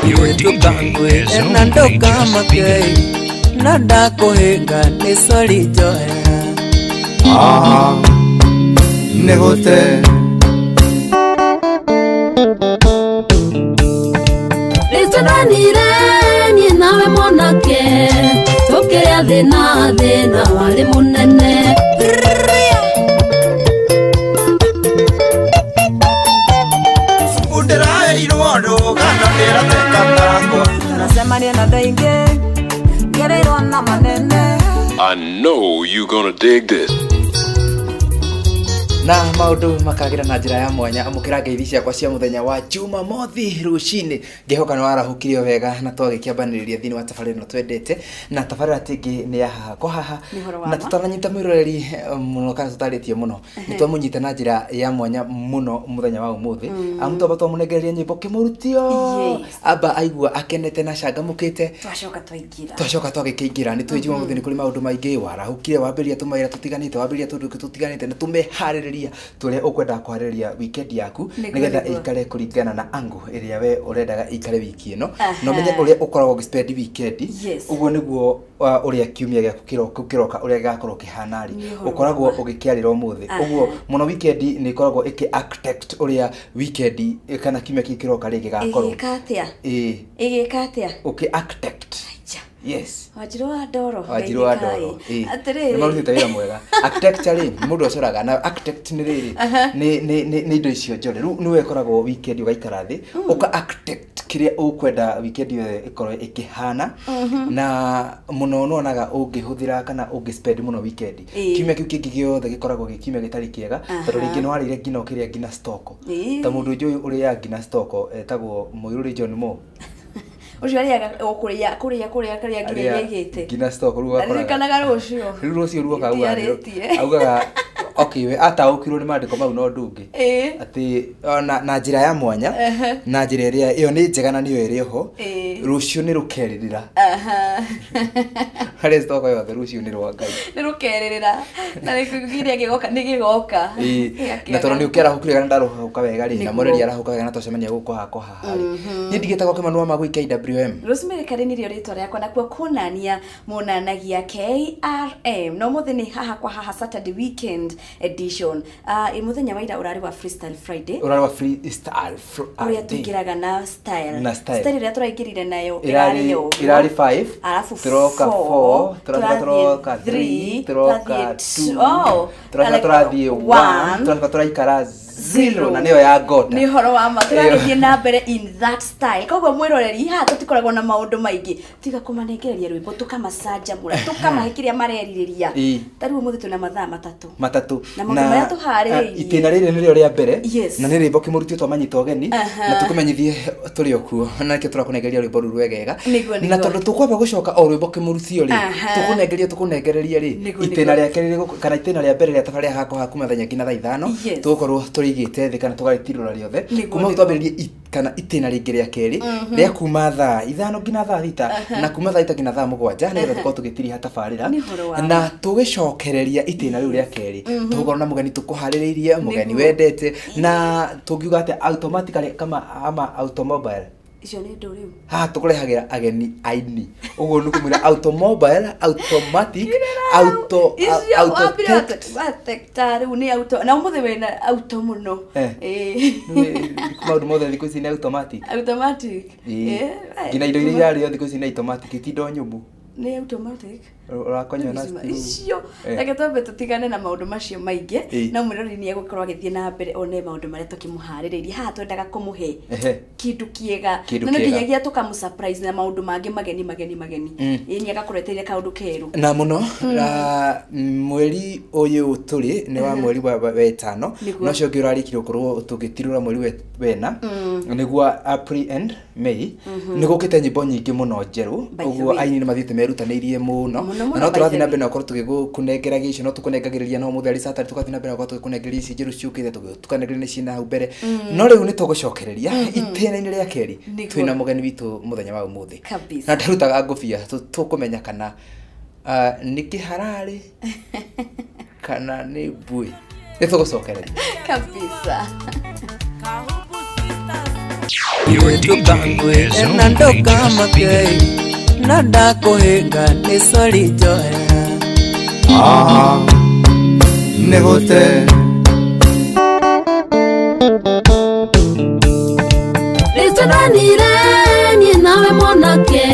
Your DJ is na only just ndũkamake beginning. na ndakũhĩnga nĩ sori njohera. Ah, nĩ gũte. Nĩtwendanire niĩ nawe mwanake, tũkĩrĩa thĩna, thĩna warĩ mũnene. Ndĩraheirwo rũgano ndĩrateka makwa. Nacemania na andũ aingĩ ngereirwo na manene. I know you gonna dig this. Na maundu makagira na njira ya mwanya. Amukira ngeithi ciakwa cia muthenya wa Jumamothi rucini. Ngihoka ni warahukire wega na twagĩkĩambanĩrĩria thĩinĩ wa tabarĩra ĩno twendete, na tabarĩra tingĩ nĩ ya Haha kwa Haha. Nĩ ũhoro wa Na ma. tũtananyita mwĩroreri mũno kana tũtarĩtie mũno, nĩ twamũnyita na njĩra ya mwanya mũno mũthenya wa ũmũthĩ, amu twamba twamũnengereria nyĩmbo kĩmũrutio. Amba aigua akenete na acangamũkĩte. Twacoka twaingĩra. Twacoka twagĩkĩingĩra nĩ twĩ Jumamothi, nĩ kũrĩ maũndũ maingĩ warahũkire, wambĩrĩria tũmawĩra tũtiganĩte, wambĩrĩria tũndũ tũtiganĩte, na tũmeharĩrĩria tũrĩa ũkwenda kũharĩrĩria weekend yaku, nĩgetha ĩikare kũringana na angle ĩrĩa we ũrendaga ĩikare wiki ĩno, na ũmenye ũrĩa ũkoragwo ũgĩspend weekend. Ũguo nĩguo ũrĩa kiumia gĩaku kĩroka ũrĩa gĩgakorwo kĩhana rĩ, Nĩ ũhoro ũkoragwo wa ma. ũgĩkĩarĩra ũmũthĩ. Ũguo mũno weekend nĩ ĩkoragwo ĩkĩ architect ũrĩa weekend kana kiumia kĩu kĩroka rĩ gĩgakorwo. Ĩgĩka atĩa? Ĩĩ. Ĩgĩka atĩa? Ũkĩ architect. Aija. Yes. Wanjirũ wa ndoro. Wanjirũ wa Ngai. ndoro, ĩĩ. Atĩrĩrĩ. Nĩ marutĩte wĩra mwega. Architecture rĩ, nĩ mũndũ acoraga, na architect nĩ rĩrĩ, nĩ indo icio njore. Rĩu nĩwe ĩkoragwo weekend ũgaikara thĩ, ũka architect kĩrĩa ũkwenda weekend ĩyo ĩkorwo ĩkĩhana. Na mũno nĩwonaga ũngĩhũthĩra kana ũngĩ spend mũno weekend, kiumia kĩu kĩngĩ gĩothe gĩkoragwo gĩ kiumia gĩtarĩ kĩega, tondũ rĩngĩ nĩwarĩire nginya ũkĩrĩa nginya stoko. Ta mũndũ njũĩ ũrĩaga nginya stoko etagwo Mũirũrĩ John Mo. Ũcio arĩaga o kũrĩa kũrĩa kũrĩa kũrĩa nginya Arĩa ĩgĩte. nginya stoko rĩu ũgakoraga. Ndirikanaga rũciũ. Rĩu rũciũ ruoka augaga Itiarĩtie. Augaga okay, we ataũkirwo nĩ maandĩko mau na ũndũ ũngĩ, atĩ ona na njĩra ya mwanya, na njĩra ĩrĩa ĩyo nĩ njega na nĩyo ĩrĩ ho. Rũciũ nĩ rũkerĩrĩra. Harĩ stoko yothe rũciũ nĩ rwa Ngai. Nĩ rũkerĩrĩra. Na kĩrĩa gĩgoka nĩ gĩgoka. Ĩĩ. Na tondũ nĩ ũkĩarahũkire kana ndarahũka wega rĩ, na Nĩguo. mũreri arahũka wega na twacemania gũkũ haha kwa haha rĩ, niĩ ndigĩtagwo Kĩmanu wa Magui KWM. Rosemary Karĩ nĩrĩo rĩtwa rĩakwa, nakuo kũnania mũnanagia KRM, na ũmũthĩ nĩ Haha kwa Haha Saturday weekend edition. Ĩ mũthenya wa ira ũrarĩ wa Freestyle Friday. Ũrarĩ wa Freestyle Ũrĩa Friday. tũingĩraga na style. Na style. Style ĩrĩa tũraingĩrire nayo ĩrarĩ Ĩrarĩ ũguo. ĩrarĩ 5. Arabu tũroka 4, tũracoka tũroka 3, tũroka 2, tũracoka tũrathiĩ 1, tũracoka tũraikara 0, na nĩyo ya ngota. Nĩ ũhoro wa ma, tũragĩthiĩ na mbere in that style. Koguo mwĩroreri, haha tũtikoragwo na maũndũ maingĩ tiga kũmanengereria rwĩmbo, tũkamacanjamũra, tũkamahe kĩrĩa marerirĩria. Ta rĩu ũmũthĩ twĩna mathaa 3. 3. Na maũndũ marĩa tũharĩrĩirie. Itĩna rĩrĩ nĩrĩo rĩa mbere, na nĩ rwĩmbo kĩmũrutio twamanyita ũgeni, na tũkũmenyithie tũrĩ o kuo, na nĩkĩo tũrakũnengereria rwĩmbo rũu rwegega. Na tondũ tũkwamba gũcoka o rwĩmbo kĩmũrutio rĩ, tũkũnengereria rĩ, itĩna rĩa kerĩ kana itĩna rĩa mbere rĩa tabarĩra ya Haha kwa Haha kuma thaa 4 nginya thaa 5, tũgũkorwo tũrĩigĩte thĩ kana tũgarĩtirũra rĩothe. Kuma hau twambĩrĩrie kana itĩna rĩngĩ rĩa kerĩ rĩa kuma thaa 5 nginya thaa 6, na kuma thaa 6 nginya thaa 7, nĩgetha tũkorwo tũgĩtiriha tabarĩra. Nĩ ũhoro wa Na tũgĩcokereria itĩna rĩu rĩa kerĩ, tũgũkorwo na mũgeni tũkũharĩrĩirie, mũgeni wendete, na tũngiuga atĩa, automatically kama ama automobile. Icio nĩ ndũ rĩu. Haha tũkũrehagĩra ageni aini, ũguo nĩ kũmwĩra automobile, automatic, auto Icio autotect. watekta rĩu nĩ auto, na ũmũthĩ wĩna auto mũno. Maũndũ mothe thikũ ici nĩ automatic. Automatic. Ĩĩ. Nginya indo iria irarĩo thikũ ici nĩ automatic, ti indo nyũmũ. Nĩ automatic. Ũrakonywo na stew. Icio reke twambe tũtigane na maũndũ macio maingĩ. No mwĩroreri nĩ egũkorwo agĩthiĩ na mbere one maũndũ marĩa tũkĩmũharĩrĩirie haha. Twendaga kũmũhe kĩndũ kĩega, Kĩndũ na no kĩega. nginyagia tũkamũ surprise na maũndũ mangĩ mageni mageni mageni. Ĩĩ, nĩ agakorwo etereire kaũndũ kerũ. Na mũno na mweri ũyũ tũrĩ nĩ wa mweri wa wetano. Na ũcio ũngĩ ũrarĩkirie gũkorwo tũgĩtirũra mweri wena, nĩguo April and May, nĩ gũkĩte nyĩmbo nyingĩ mũno njerũ. By the Ũguo way. aini nĩ mathiĩte merutanĩirie mũno. Mũno Na mũno, no by tũrathiĩ the na way. mbere na gũkorwo tũgĩkũnengeragia icio, no tũkũnengagĩrĩria no mũthĩ arĩ Saturday, tũgathiĩ na mbere na gũkorwo tũgĩkũnengereria ici njerũ ciũkĩte, tũkanengereria nĩ ciĩ hau mbere. No rĩu nĩ tũgũcokereria itĩna-inĩ rĩa kerĩ. Twĩna mũgeni witũ mũthenya wa ũmũthĩ. Kabisa. Na ndarutaga ngũbia, tũkũmenya kana nĩ kĩhararĩ kana nĩ mbui. Nĩ tũgũcokereria. Kabisa. Your Mũirĩtu DJ kangwĩre has na only just ndũkamake begun. na ndakũhĩnga nĩ sori njohera. Nĩ gũte. Nĩtwendanire niĩ nawe mwanake,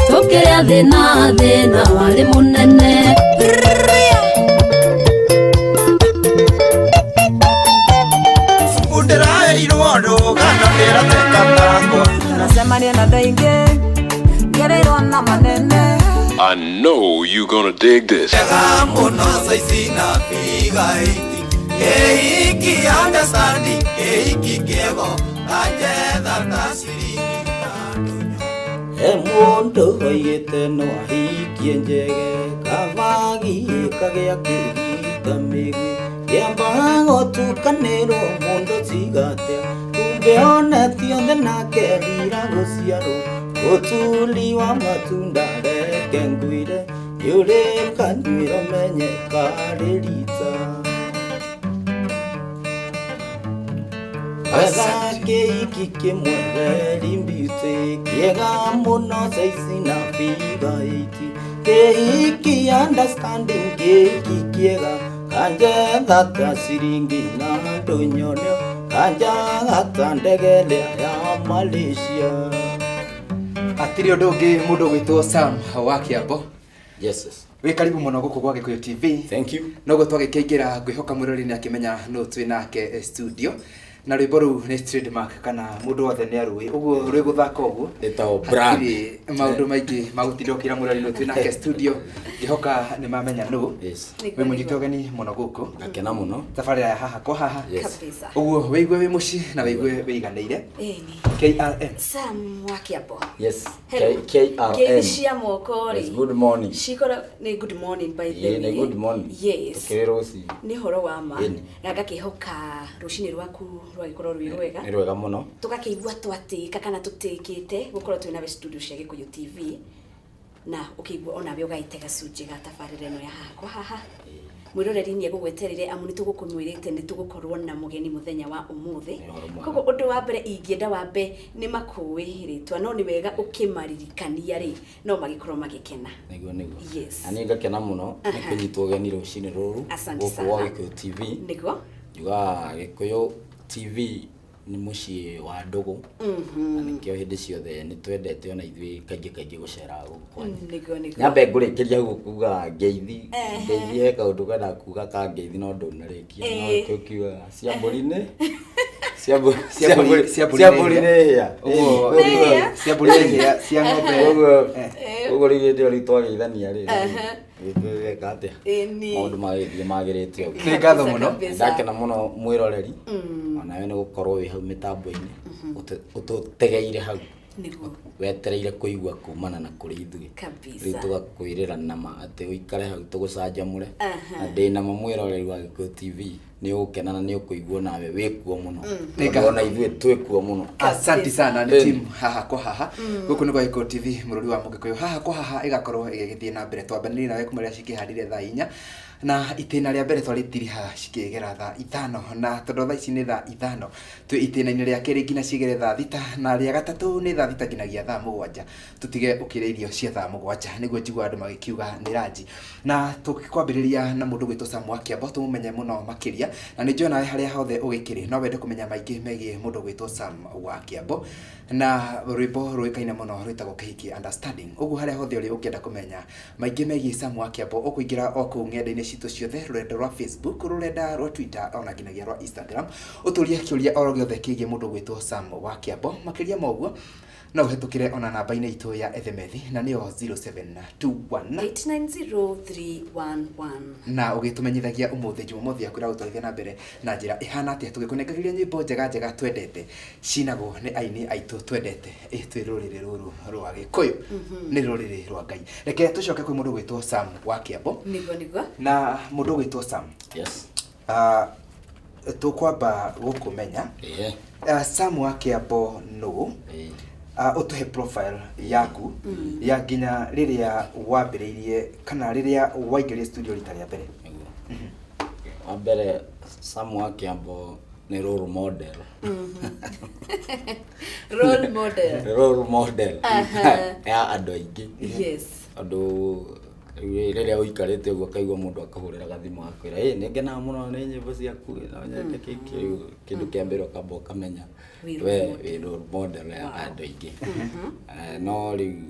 tũkĩrĩa thĩna thĩna warĩ mũnene. Cuku ndĩraheirwo rũgano ndĩrateka takwa. Tunacemania na andũ aingĩ ngereirwo na manene. I know you gonna dig this. Ega mũno caici na biga iti. Kĩhiki understanding, kĩhiki kĩego, kanjetha ta ciringi na ndũnyũ. He mũndũ oigĩte no ahikie njege kabagie kagĩa kĩgita mĩgwi kĩamba gũtukanĩrwo mũndũ cigatea kumbe ona tiothe nake rira gũciarwo ũturi wa matunda reke ngwire nĩũrĩ kanyuĩro menye karĩ rita. Wetha kĩhiki kĩmwe very beauty kĩega mũno caici na biga iti kĩhiki understanding kĩhiki kĩega kanjetha ta ciringi na ndũnyone kanjaga ta ndege ĩrĩa ya Malaysia. Hatirĩ ũndũ ũngĩ mũndũ ũgwĩtwo Sam wa Kĩambo. Yes. Wĩ karibu mũno gũkũ gwa Gĩkũyũ TV. Thank you. Noguo twagĩkĩingĩra ngwĩhoka mwĩroreri nĩ akĩmenya nũ twĩ nake studio. Na rwĩmbo rũu nĩ trademark kana mũndũ wothe nĩ arũĩ. Ũguo rwĩ gũthaka ũguo. Ĩtagwo brand. Hatirĩ maũndũ maingĩ ma gũtinda ũkĩra mwĩroreri nũ twĩ nake studio. Ngĩhoka nĩ mamenya nũ. Yes. Wĩ mũnyite ũgeni mũno gũkũ. Ngakena mũno. Thabarĩ ya haha kwa haha. Yes. Kabisa. Ũguo wĩigue wĩ mũciĩ na wĩigue wĩiganĩire. Ĩni. KRN. Sam wa Kĩambo. Yes. Hello. KRN. Ngeithi cia moko rĩ. Yes, good morning. Cikora nĩ good morning by the Ĩĩ, way. nĩ good morning. Yes. Tũkĩrĩ rũcinĩ. Nĩ ũhoro wa ma. Ĩni. Na ngakĩhoka rũcinĩ rwaku rwagĩkorwo rwĩ rwega. Nĩ rwega mũno. Tũgakĩigua twatĩka kana tũtĩkĩte gũkorwo twĩ nawe studio cia Gĩkũyũ TV na ũkĩigua onawe ũgaĩte gacunjĩ ga tabarĩra ĩno ya haha kwa haha. Mwĩroreri nĩ egũgweterire amu nĩ tũgũkũmwĩrĩte nĩ tũgũkorwo na mũgeni mũthenya wa ũmũthĩ. Nĩ ũhoro mwega. Koguo ũndũ wa mbere ingĩenda wambe nĩ makũĩ rĩtwa no nĩ wega ũkĩmaririkania rĩ no magĩkorwo magĩkena. Nĩguo nĩguo. Yes. Na niĩ ngakena mũno nĩ kũnyitwo ũgeni rũcinĩ rũrũ Asante gũkũ sana. gwa Gĩkũyũ TV. Nĩguo. Njugaga Gĩkũyũ TV nĩ mũciĩ wa ndũgũ. Na nĩkĩo hĩndĩ ciothe nĩ twendete ona ithuĩ kaingĩ kaingĩ gũcera gũkũ kwanyu. Nĩguo nĩguo. Nyambe ngũrĩkĩria ũguo kuga ngeithi. Ngeithi he kaũndũ ngwendaga kuga ka ngeithi no ndũnarĩkia. No Ĩĩ. tũkiugaga cia mbũri nĩ cia mbũri Cia mbũri cia mbũri nĩ hĩa. Ũguo Nĩ hĩa. cia mbũri nĩ hĩa, cia ng'ombe. Ũguo ũguo rĩu hĩndĩ ĩyo rĩu twageithania rĩ gĩka atĩa Ĩni. maũndũ magĩthiĩ magĩrĩte ũguo. Nĩ ngatho mũno. Kabisa. Ndakena mũno mwĩroreri onawe nĩ gũkorwo wĩ hau mĩtambo-inĩ ũtũtegeire hau Nĩguo. wetereire kũigua kumana na kũrĩ ithuĩ. Kabisa. Rĩu tũgakwĩrĩra nama atĩ ũikare hau tũgũcanjamũre. Aha. Na ndĩ nama mwĩroreri wa Gĩkũyũ TV nĩ ũgũkena na nĩ ũkũigua nawe wĩkuo mũno. Nĩ Tondũ ona ithuĩ twĩkuo mũno. Asante sana nĩ Ĩni. team haha kwa haha. Gũkũ nĩ gwa Gĩkũyũ TV mũrũri wa Mũgĩkũyũ. Haha kwa haha ĩgakorwo ĩgĩgĩthiĩ na mbere. Twambanĩrie nawe kuma rĩrĩa cikĩhandire thaa 4 na itĩna rĩa mbere twarĩtiriha cikĩgera thaa 5 na tondũ thaa ici nĩ thaa 5 twĩ itĩna-inĩ rĩa kerĩ nginya cigere thaa 6 na rĩa gatatũ nĩ thaa 6 nginyagia thaa 7 tũtige ũkĩrĩa irio cia thaa 7 nĩguo njigua andũ magĩkiuga nĩ ranji. Na tũkwambĩrĩria na mũndũ gwĩtwo Sam wa Kĩambo tũmũmenye mũno makĩria na nĩ njũĩ nawe harĩa hothe ũgĩkĩrĩ no wende kũmenya maingĩ megiĩ mũndũ gwĩtwo Sam wa Kĩambo na rwĩmbo rũĩkaine mũno rwĩtagwo Kĩhiki Understanding. Ũguo harĩa hothe ũrĩ ũngĩenda kũmenya maingĩ megiĩ Sam wa Kĩambo ũkũingĩra o kũu ng'enda-inĩ citũ ciothe, rũrenda rwa Facebook, rũrenda rwa Twitter ona nginyagia rwa Instagram, ũtũrie kĩũria oro gĩothe kĩgiĩ mũndũ gwĩtwo Sam wa Kĩambo. Makĩria ma ũguo no ũhetũkĩre ona namba-inĩ itũ ya ethemethi na nĩyo 0721 890311. na ũgĩtũmenyithagia ũmũthĩ Jumamothi yaku ĩragũtwarithia na mbere na njĩra ĩhana atĩa, tũgĩkũnengagĩria nyĩmbo njega njega twendete cinagwo nĩ aini aitũ twendete ĩ twĩ rũrĩrĩ rũrũ rwa Gĩkũyũ nĩ rũrĩrĩ rwa Ngai. Reke tũcoke kwĩ mũndũ gwĩtwo Sam wa Kĩambo. Nĩguo nĩguo. Na mũndũ gwĩtwo Sam. Yes. Tũkwamba gũkũmenya. Sam wa Kĩambo nũ? Ũtũhe profile yaku ya nginya rĩrĩa wambĩrĩirie kana rĩrĩa waingĩrire studio rita rĩa mbere. Nĩguo. Wa mbere Sam wa Kĩambo Nĩ role model. Role model. Role model ya andũ aingĩ. Yes. Tondũ rĩu rĩrĩa ũikarĩte ũguo ũkaigua mũndũ akũhũrĩra gathimũ agakwĩra, ĩ nĩ ngenaga mũno nĩ nyĩmbo ciaku, no nyende kĩkĩ, rĩu kĩndũ kĩa mbere ũkamba ũkamenya Wĩ we role wĩ role model ya andũ aingĩ. No rĩu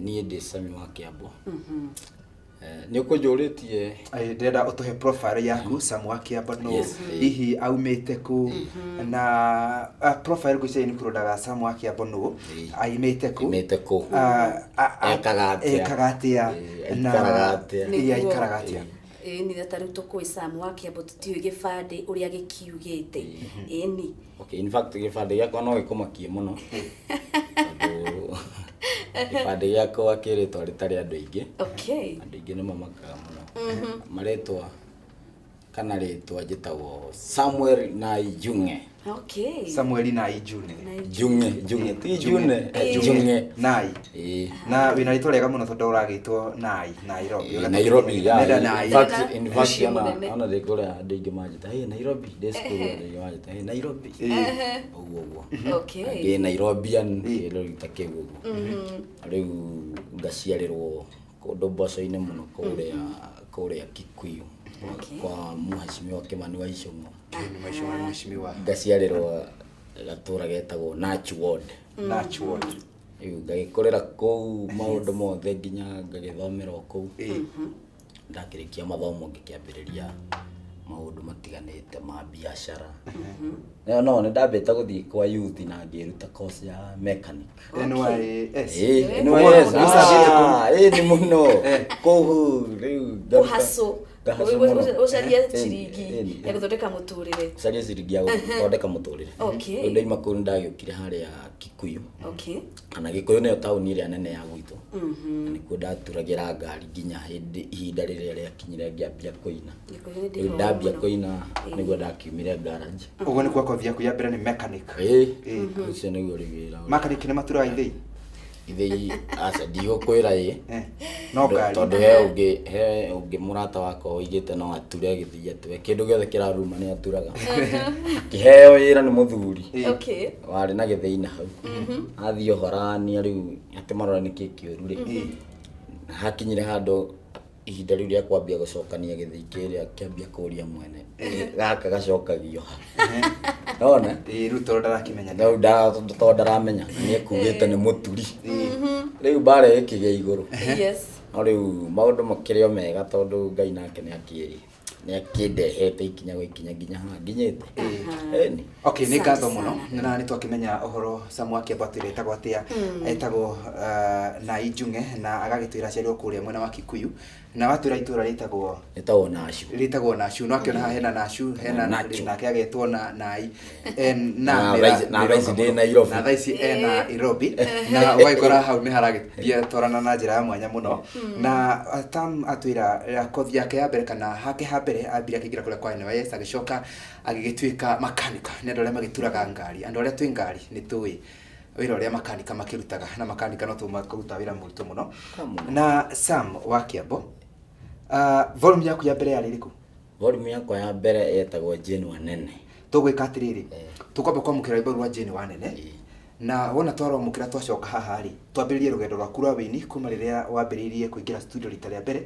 niĩ ndĩ Sami wa Kĩambo. Nĩ ũkũnjũrĩtie. Ndĩrenda ũtũhe profile yaku Sam wa Kĩambo no Yes. hihi aumĩte kũ na profile ngwĩciria nĩ kũrondaga Sam wa Kĩambo no aimĩte kũ, Aimĩte kũ, ekaga atĩa, ekaga atĩa, aikaraga atĩa. Ĩĩ, aikaraga atĩa. Ĩni ta rĩu tũkũĩ Sam wa Kĩambo tũtiũĩ gĩbandĩ ũrĩa gĩkiugĩte. Ĩni. Okay, in fact gĩbandĩ gĩakwa no gĩkũmakie mũno tondũ gĩbandĩ gĩakwa kĩ rĩtwa rĩtarĩ andũ aingĩ. Okay. Andũ aingĩ nĩ mamakaga mũno marĩtwa kana rĩtwa njĩtagwo Samuel Nai Junge. Okay. Samuel Nai June. Junge, Junge ti June, Junge Nai. Ĩĩ. Na wĩna rĩtwa rĩega mũno tondũ ũragĩtwo Nai Nairobi. Nairobi, yeah. Nenda In Nai. fact, in fact, Mũciĩ ona mũnene. ona ndĩ kũrĩa andũ aingĩ manjĩta, hey, Nairobi, ndĩ cukuru andũ aingĩ manjĩta, hey, Nairobi. Ũguo ũguo. Okay. Angĩ Nairobian, kĩndũ ta kĩu ũguo. Rĩu ngaciarĩrwo kũndũ mboco-inĩ mũno kũrĩa kũrĩa Kikuyu kwa mheshimiwa Kimani wa Ichung'wa. Mheshimiwa Ngaciarĩrwo gatũra getagwo Nach Ward. Nach Ward. Rĩu ngagĩkũrĩra kũu maũndũ mothe nginya ngagĩthomera o kũu. Ndakĩrĩkia mathomo ngĩkĩambĩrĩria maũndũ matiganĩte ma biacara. No nĩ ndambĩte gũthiĩ kwa youth na ngĩruta course ya mechanic. NYS. Ĩĩ, NYS. Ĩĩ nĩ mũno. Kũu rĩu Kũhacũ. ngahacũ mũno. Ũcarie Ĩĩ, ciringi ĩĩ. ya gũthondeka mũtũrĩre. Caria ciringi ya gũthondeka mũtũrĩre. Okay. Rĩu ndaima kũu nĩ ndagĩũkire harĩa Kikuyu. Okay. Kana Gĩkũyũ nĩyo taũni ĩrĩa nene ya gwitũ. Na nĩkuo ndaturagĩra ngari nginya hĩndĩ ihinda rĩrĩa rĩakinyire ngĩambia kũina. Gĩkũyũ nĩ Rĩu ndĩhoya ndambia mũno. kũina nĩguo ndakiumire garage. Ũguo nĩ kwa kothi yaku ya mbere nĩ mechanic. Ĩĩ, ũcio nĩguo rĩu wĩra ũrĩa. Mechanic nĩ maturaga ithĩi. Ithĩi aca ndigũkwĩra ĩ. No ngari. Tondũ he ũngĩ mũrata wakwa oigĩte no ature gĩthii atue kĩndũ gĩothe kĩraruma nĩ aturaga. Akĩheo wĩra nĩ mũthuri. Okay. Warĩ na gĩthĩi na hau. Athiĩ ũhorania rĩu atĩ marore nĩkĩ kĩũru rĩ. Hakinyire handũ ihinda rĩu rĩa kwambia gũcokania gĩthii kĩrĩa kĩambia kũria mwene. Gaka gacokagio ha. Nona? Ĩĩ, rĩu tondũ ndarakĩmenya. Rĩu tondũ ndaramenya nĩ ekugĩte nĩ mũturi. Rĩu mbara ĩkĩgĩa igũrũ. Yes. No rĩu maũndũ makĩrĩ o mega tondũ Ngai nake nĩ akĩndehete ikinya gwa ikinya nginya haha nginyĩte. Ĩni. Okay, nĩ ngatho mũno na nĩ twakĩmenya ũhoro Sam wa Kĩambo atwĩra etagwo atĩa, etagwo Nai Njung'e na agagĩtwĩra aciarirwo kũrĩa mwena wa Kikuyu na watwĩra itũra rĩtagwo Rĩtagwo Nashu. Rĩtagwo Nashu, no akĩona haha hena Nashu, hena Nachu. nake agetwo na Nai. Na thaa ici ndĩ Nairobi. Na thaa ici e Nairobi. Na ũgagĩkora hau nĩ haragĩthiĩ twarana na njĩra ya mwanya mũno. Na Tam atwĩra kothi yake ya mbere kana hake ha mbere ambire akĩingĩra kũrĩa kwa NYS agĩcoka agĩgĩtuĩka makanika. Nĩ andũ arĩa magĩturaga ngari, andũ arĩa twĩ ngari nĩ tũĩ wĩra ũrĩa makanika makĩrutaga, na makanika no tũmakũruta wĩra mũritũ mũno. Na Sam wa Kĩambo, volume yaku ya mbere yarĩ ĩrĩkũ? Volume yakwa ya mbere yetagwo Jane Wanene. Tũgwĩka atĩrĩrĩ, tũkwamba kwamũkĩra rwĩmbo rwa Jane Wanene, na wona twarwamũkĩra twacoka haha rĩ, twambĩrĩrie rũgendo rwaku rwa wĩini kuma rĩrĩa wambĩrĩirie kũingĩra studio rita rĩa mbere,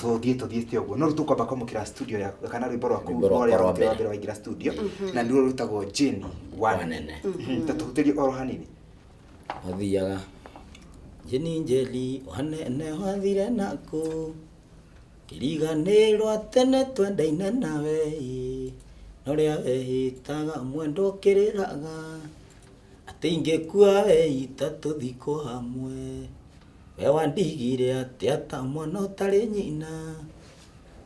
tũthiĩ tũthiĩte ũguo. No rĩu tũkwamba kwamũkĩra studio yaku kana rwĩmbo rwaku Rwĩmbo rwakwa rwa rwa mbere mbere. waingĩra studio, na nĩruo rwĩtagwo Jane Wanene. Ta tũhutĩrie oro hanini. Mathiaga Jane Njeri Wanene wathire naku kĩriganĩrwo tene twendaine nawe no rĩa wehĩtaga mwendwa ũkĩrĩraga atĩ ingĩkua weita tũthikwo hamwe we wandigire atĩa ta mwana ũtarĩ nyina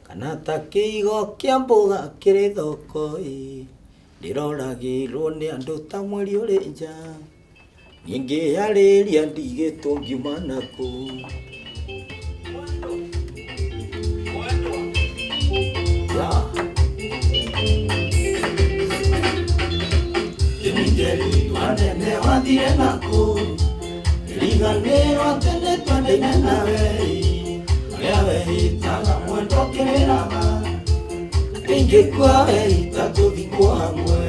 kana ta kĩigo kĩa mboga kĩrĩ thoko ĩ ndĩroragĩrwo nĩ andũ ta mweri ũrĩ nja niĩ ngĩarĩria ndigĩtwo ngiuma nakũ. Yeah. Njeri Wanene wathire naku riganĩrwo tene twendaine nawe ũrĩa wehĩtaga mwendwa ũkĩrĩraga atĩ Ingĩkua werita tũthikwo hamwe.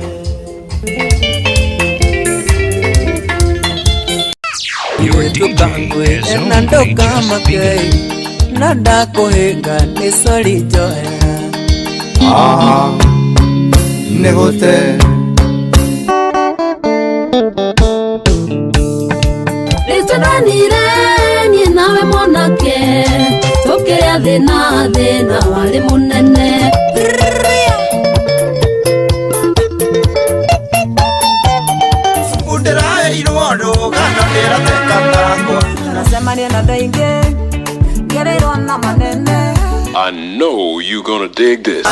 Your DJ is Na only just ndũkamake beginning. na ndakũhĩnga nĩ sorry njohera. Nĩ gũte. Nĩtwendanire niĩ nawe mwanake, tũkĩrĩa thĩna thĩna warĩ mũnene. Cukuru ndĩraheirwo rũgano ndĩrateka takwa. Nacemania na andũ aingĩ ngereirwo na manene. I know you gonna dig this.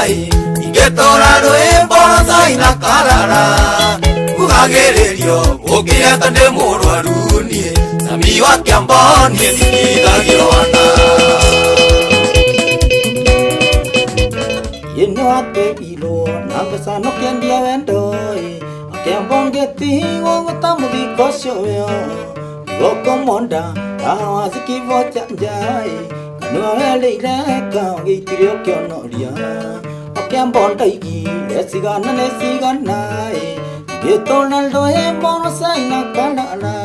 Ingĩtũra rwĩmbo caina karara ugagĩrĩrio ũngĩeta ndĩ mũrwaru niĩ Sami wa Kĩambo niĩ ndikithagio ana. Ĩ nĩ wateirwo na mbeca nũkĩendia wendo ĩ akĩamba ũngĩtigwo gwĩta mũthiko ũcio weo gũkũmonda ndawa cikivo chanja ĩ kanua werĩire kagĩitire ũkĩonoria akĩamba ndaigire cigana nĩ cigana ĩ ngĩtũra rwĩmbo rũcaina karara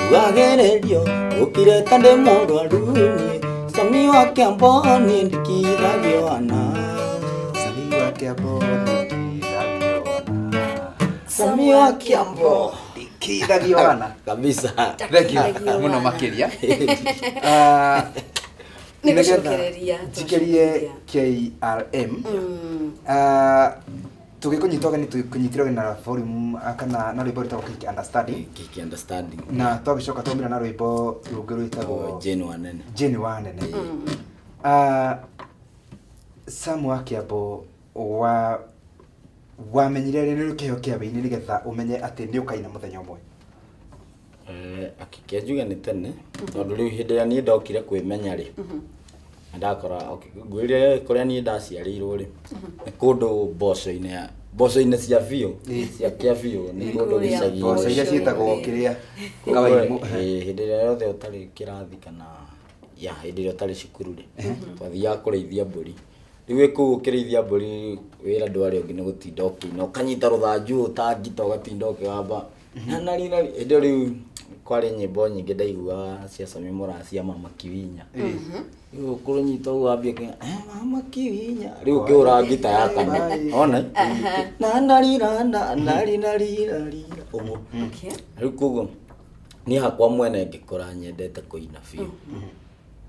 ugagĩrĩrio ũkire ta ndĩ mũrwaru niĩ Sami wa Kĩambo niĩ ndikithagio ana. Sami wa Kĩambo ndikithagio ana. Sami wa Kĩambo Ndikithagio ana. Kabisa. Thank you mũno makĩria. Ah, Nĩ nĩgetha gũcokereria, njikĩrie KRM. Ah, tũgĩkũnyita ũgeni tũkũnyitire ũgeni na volume kana na rwĩmbo rwĩtagwo Kiki Understanding Kiki Understanding. Na twagĩcoka twaumĩra na rwĩmbo rũngĩ rwĩtagwo Jane Wanene. Jane Wanene. Ah, Sam wa Kĩambo wa wamenyire rĩ nĩ kĩheo kĩa wĩini nĩgetha ũmenye atĩ nĩ ũkaina mũthenya ũmwe? Akĩke njuge nĩ tene tondũ rĩu hĩndĩ ĩrĩa niĩ ndokire kwĩmenya rĩ ndakora ngwĩrire kũrĩa niĩ ndaciarĩirwo rĩ nĩ kũndũ mboco-inĩ ya mboco-inĩ cia biũ cia kĩa biũ nĩ kũndũ Kũrĩa gĩcagi-inĩ. Mboco iria ciĩtagwo kĩrĩa Koguo, kawaimũ. hĩndĩ ĩrĩa yothe ũtarĩ kĩrathi kana ya hĩndĩ ĩrĩa ũtarĩ cukuru rĩ twathiaga kũrĩithia mbũri rĩu wĩ kũu ũkĩrĩithia mbũri wĩra ndwarĩ ũngĩ nĩ gũtinda ũkĩina ũkanyita rũthanju ũtangita ũgatinda ũkĩgamba na na rĩ hĩndĩ ĩyo rĩu kwarĩ nyĩmbo nyingĩ ndaiguaga cia Sami Mũraa cia Mama Kiwinya rĩu ũkũrũnyita ũguo wambia kũina, "Eh, Mama Kiwinya" rĩu ũkĩhũra ngita ya kana ona na na rira na na rira rira rira ũguo. Okay. Rĩu koguo niĩ hakwa mwene ngĩkũra nyendete kũina biũ.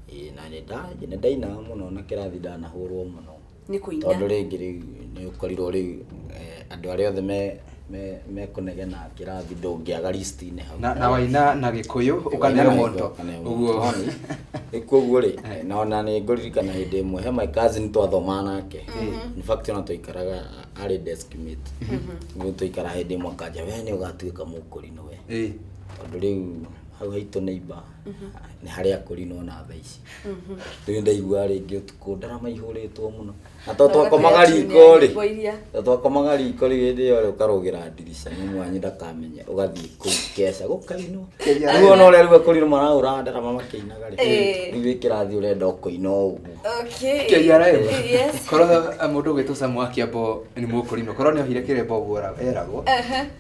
Ĩĩ na nĩ ndainaga mũno na kĩrathi ndanahũrwo mũno Nĩ kũina. Tondũ rĩngĩ rĩu nĩ ũkorirwo rĩu andũ arĩa othe mekũnegena kĩrathi ndũngĩaga list-inĩ hau. Na waina na Gĩkũyũ ũkaneo mondo ũguo. Rĩu koguo rĩ na ona nĩ ngũririkana hĩndĩ ĩmwe he my cousin twathomaga nake, in fact ona twaikaraga arĩ desk mate. Rĩu twaikara hĩndĩ ĩmwe akanja we nĩ ũgatuĩka mũkũrinũ we. Tondũ rĩu hau haitũ neighbor nĩ harĩa akũrinũ ona thaa ici. Rĩu ndaigua rĩngĩ ũtukũ ndarama ihũrĩtwo mũno na to twakomaga riko rĩ to twakomaga riko rĩ hĩndĩ ĩyo rĩ ũkarũgĩra ndirica nĩ mwanyu ndakamenye ũgathiĩ kũu keca gũkainwo rĩu ona ũrĩa rĩu akũrinũ marahũra ndarama makĩinaga rĩ rĩu wĩ kĩrathi ũrenda ũkũina ũguo. Okay. KRM. Yes. Korwo mũndũ ũgwĩtwo Sam wa Kĩambo nĩ mũkũrinũ korwo nĩ ohire kĩremba ũguo eragwo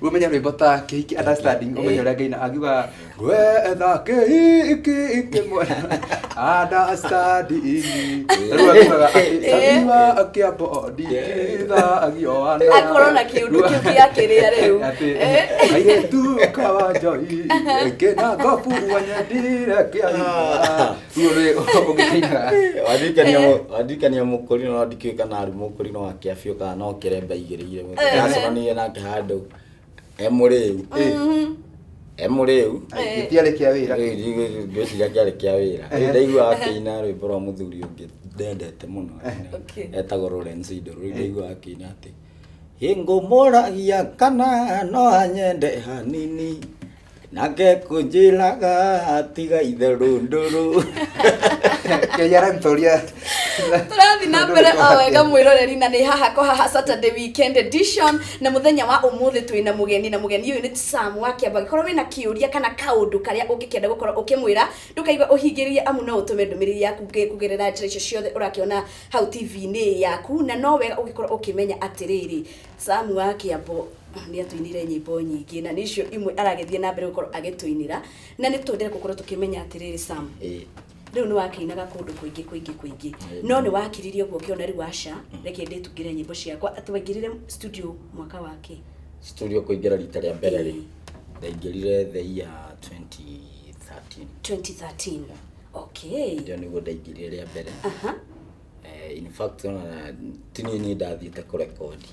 rĩu ũmenye rwĩmbo ta Kĩhiki Understanding ũmenye ũrĩa ngaina angiuga gwetha kĩhiki kĩmwe understanding rĩu angiugaga atĩ Sami wa Kĩambo ndikithagio ana. Akorwo na kĩũndũ kĩu gĩa kĩrĩa rĩu. Atĩ airĩtu kawanjoi kĩna ngobu wanyendire kĩaina rĩu nĩ ũngĩkainaga. Wandirikania mũkũrinũ no ndikĩũĩ kana arĩ mũkũrinũ wa kĩa biũ kana no kĩremba igĩrĩire ndacemanirie nake handũ e mũrĩu e mũrĩu gĩtiarĩ kĩa wĩra ngwĩciria kĩarĩ kĩa wĩra rĩu ndaiguaga akĩina rwĩmbo rwa mũthuri ũngĩ ndendete mũno etagwo Lawrence Indoro rĩu ndaiguaga akĩina atĩ ngũmũragia kana no anyende hanini nake kũnjĩraga tiga itherũ ndũrũ. KRM toria Tũrathiĩ na mbere o wega mwĩroreri, na nĩ haha kwa haha Saturday Weekend Edition, na mũthenya wa ũmũthĩ twĩna mũgeni, na mũgeni ũyũ nĩ Sam wa Kĩambu. Angĩkorwo wĩna kĩũria kana kaũndũ karĩa ũngĩkĩenda gũkorwo ũkĩmwĩra, ndũkaigua ũhingĩrĩrie, amu no ũtũme ndũmĩrĩri yaku kũgerera njĩra icio ciothe ũrakĩona hau TV-inĩ yaku. Na no wega ũgĩkorwo ũkĩmenya atĩrĩrĩ, Sam wa Kĩambu nĩ atũinĩire nyĩmbo nyingĩ, na nĩ icio imwe aragĩthiĩ na mbere gũkorwo agĩtũinĩra, na nĩ twendere gũkorwo tũkĩmenya atĩrĩrĩ, Sam, rĩu nĩ wakĩinaga kũndũ kũingĩ kũingĩ kũingĩ, no nĩ wakiririe ũguo ũkĩona rĩu aca, reke ndĩtungĩre nyĩmbo ciakwa, atĩ waingĩrire studio mwaka wa kĩ? Studio kũingĩra rita rĩa mbere rĩ, ndaingĩrire the year 2013. 2013, okay. Ndio nĩguo ndaingĩrire rĩa mbere. In fact, ona ti niĩ ndathiĩte kũrekondi.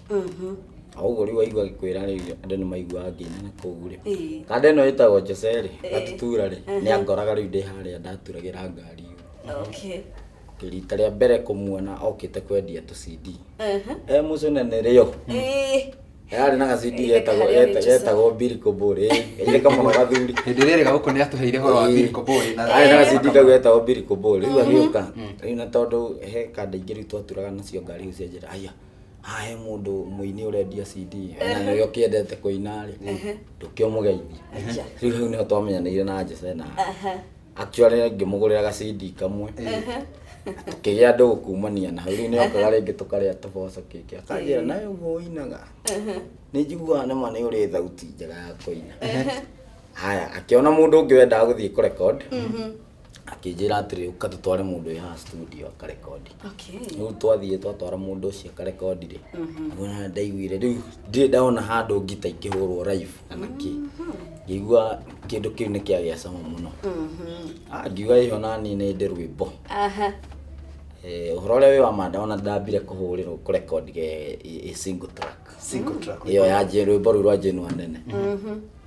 O ũguo rĩu waigua gĩkwĩra rĩ, andũ nĩ maiguaga ngĩina na kũu rĩ. Kanda ĩno ĩtagwo Jose rĩ, Gatutura rĩ, nĩ angoraga rĩu ndĩ harĩa ndaturagĩra ngari. Rita rĩa mbere kũmuona okĩte kwendia tũ CD. E mũcũnene rĩo. Yarĩ na ga CD getagwo harĩa nĩ Jose. Getagwo Biriko Bũrĩ. Ĩrĩ kamwe gathuri. Hĩndĩ ĩrĩa erĩga gũkũ nĩ atũheire ũhoro wa Biriko Boy na Arĩ na ga CD kau getagwo Biriko Boy. Rĩu agĩũka. Rĩu na tondũ he kanda ingĩ rĩu twaturaga nacio ngari icio njĩra, aya, haha he mũndũ mũini ũrendia CD na nĩwe ũkĩendete kũina rĩ, ndũke ũmũgeithie. Rĩu hau nĩho twamenyanĩire na Jose, na actually ngĩmũgũrĩra ga CD kamwe, tukĩgĩa ndũgũ kumania na hau. Rĩu nĩokaga rĩngĩ tũkarĩa tũboco kĩkĩ, akanjĩra, nawe ũguo ũinaga nĩ njiguaga nĩma nĩ ũrĩ thauti njega ya kũina. Haya, akĩona mũndũ ũngĩ wendaga gũthiĩ kũrecord, akĩnjĩra atĩrĩ, ũka tũtware mũndũ ũyũ haha studio akarekondi. Rĩu twathiĩ twatwara mũndũ ũcio akarekondi rĩ, nĩguo ndaiguire rĩu ndirĩ ndona handũ ngita ikĩhũrwo live kana kĩ, ngĩigua kĩndũ kĩu nĩ kĩagĩa cama mũno. Ah, ngiuga ĩho nani nĩ ndĩ rwĩmbo. Ũhoro ũrĩa wĩ wa manda, ona ndambire kũhũrĩrwo kũrekondi ĩ single track. Single track. Ĩyo ya rwĩmbo rũu rwa Jane Wanene.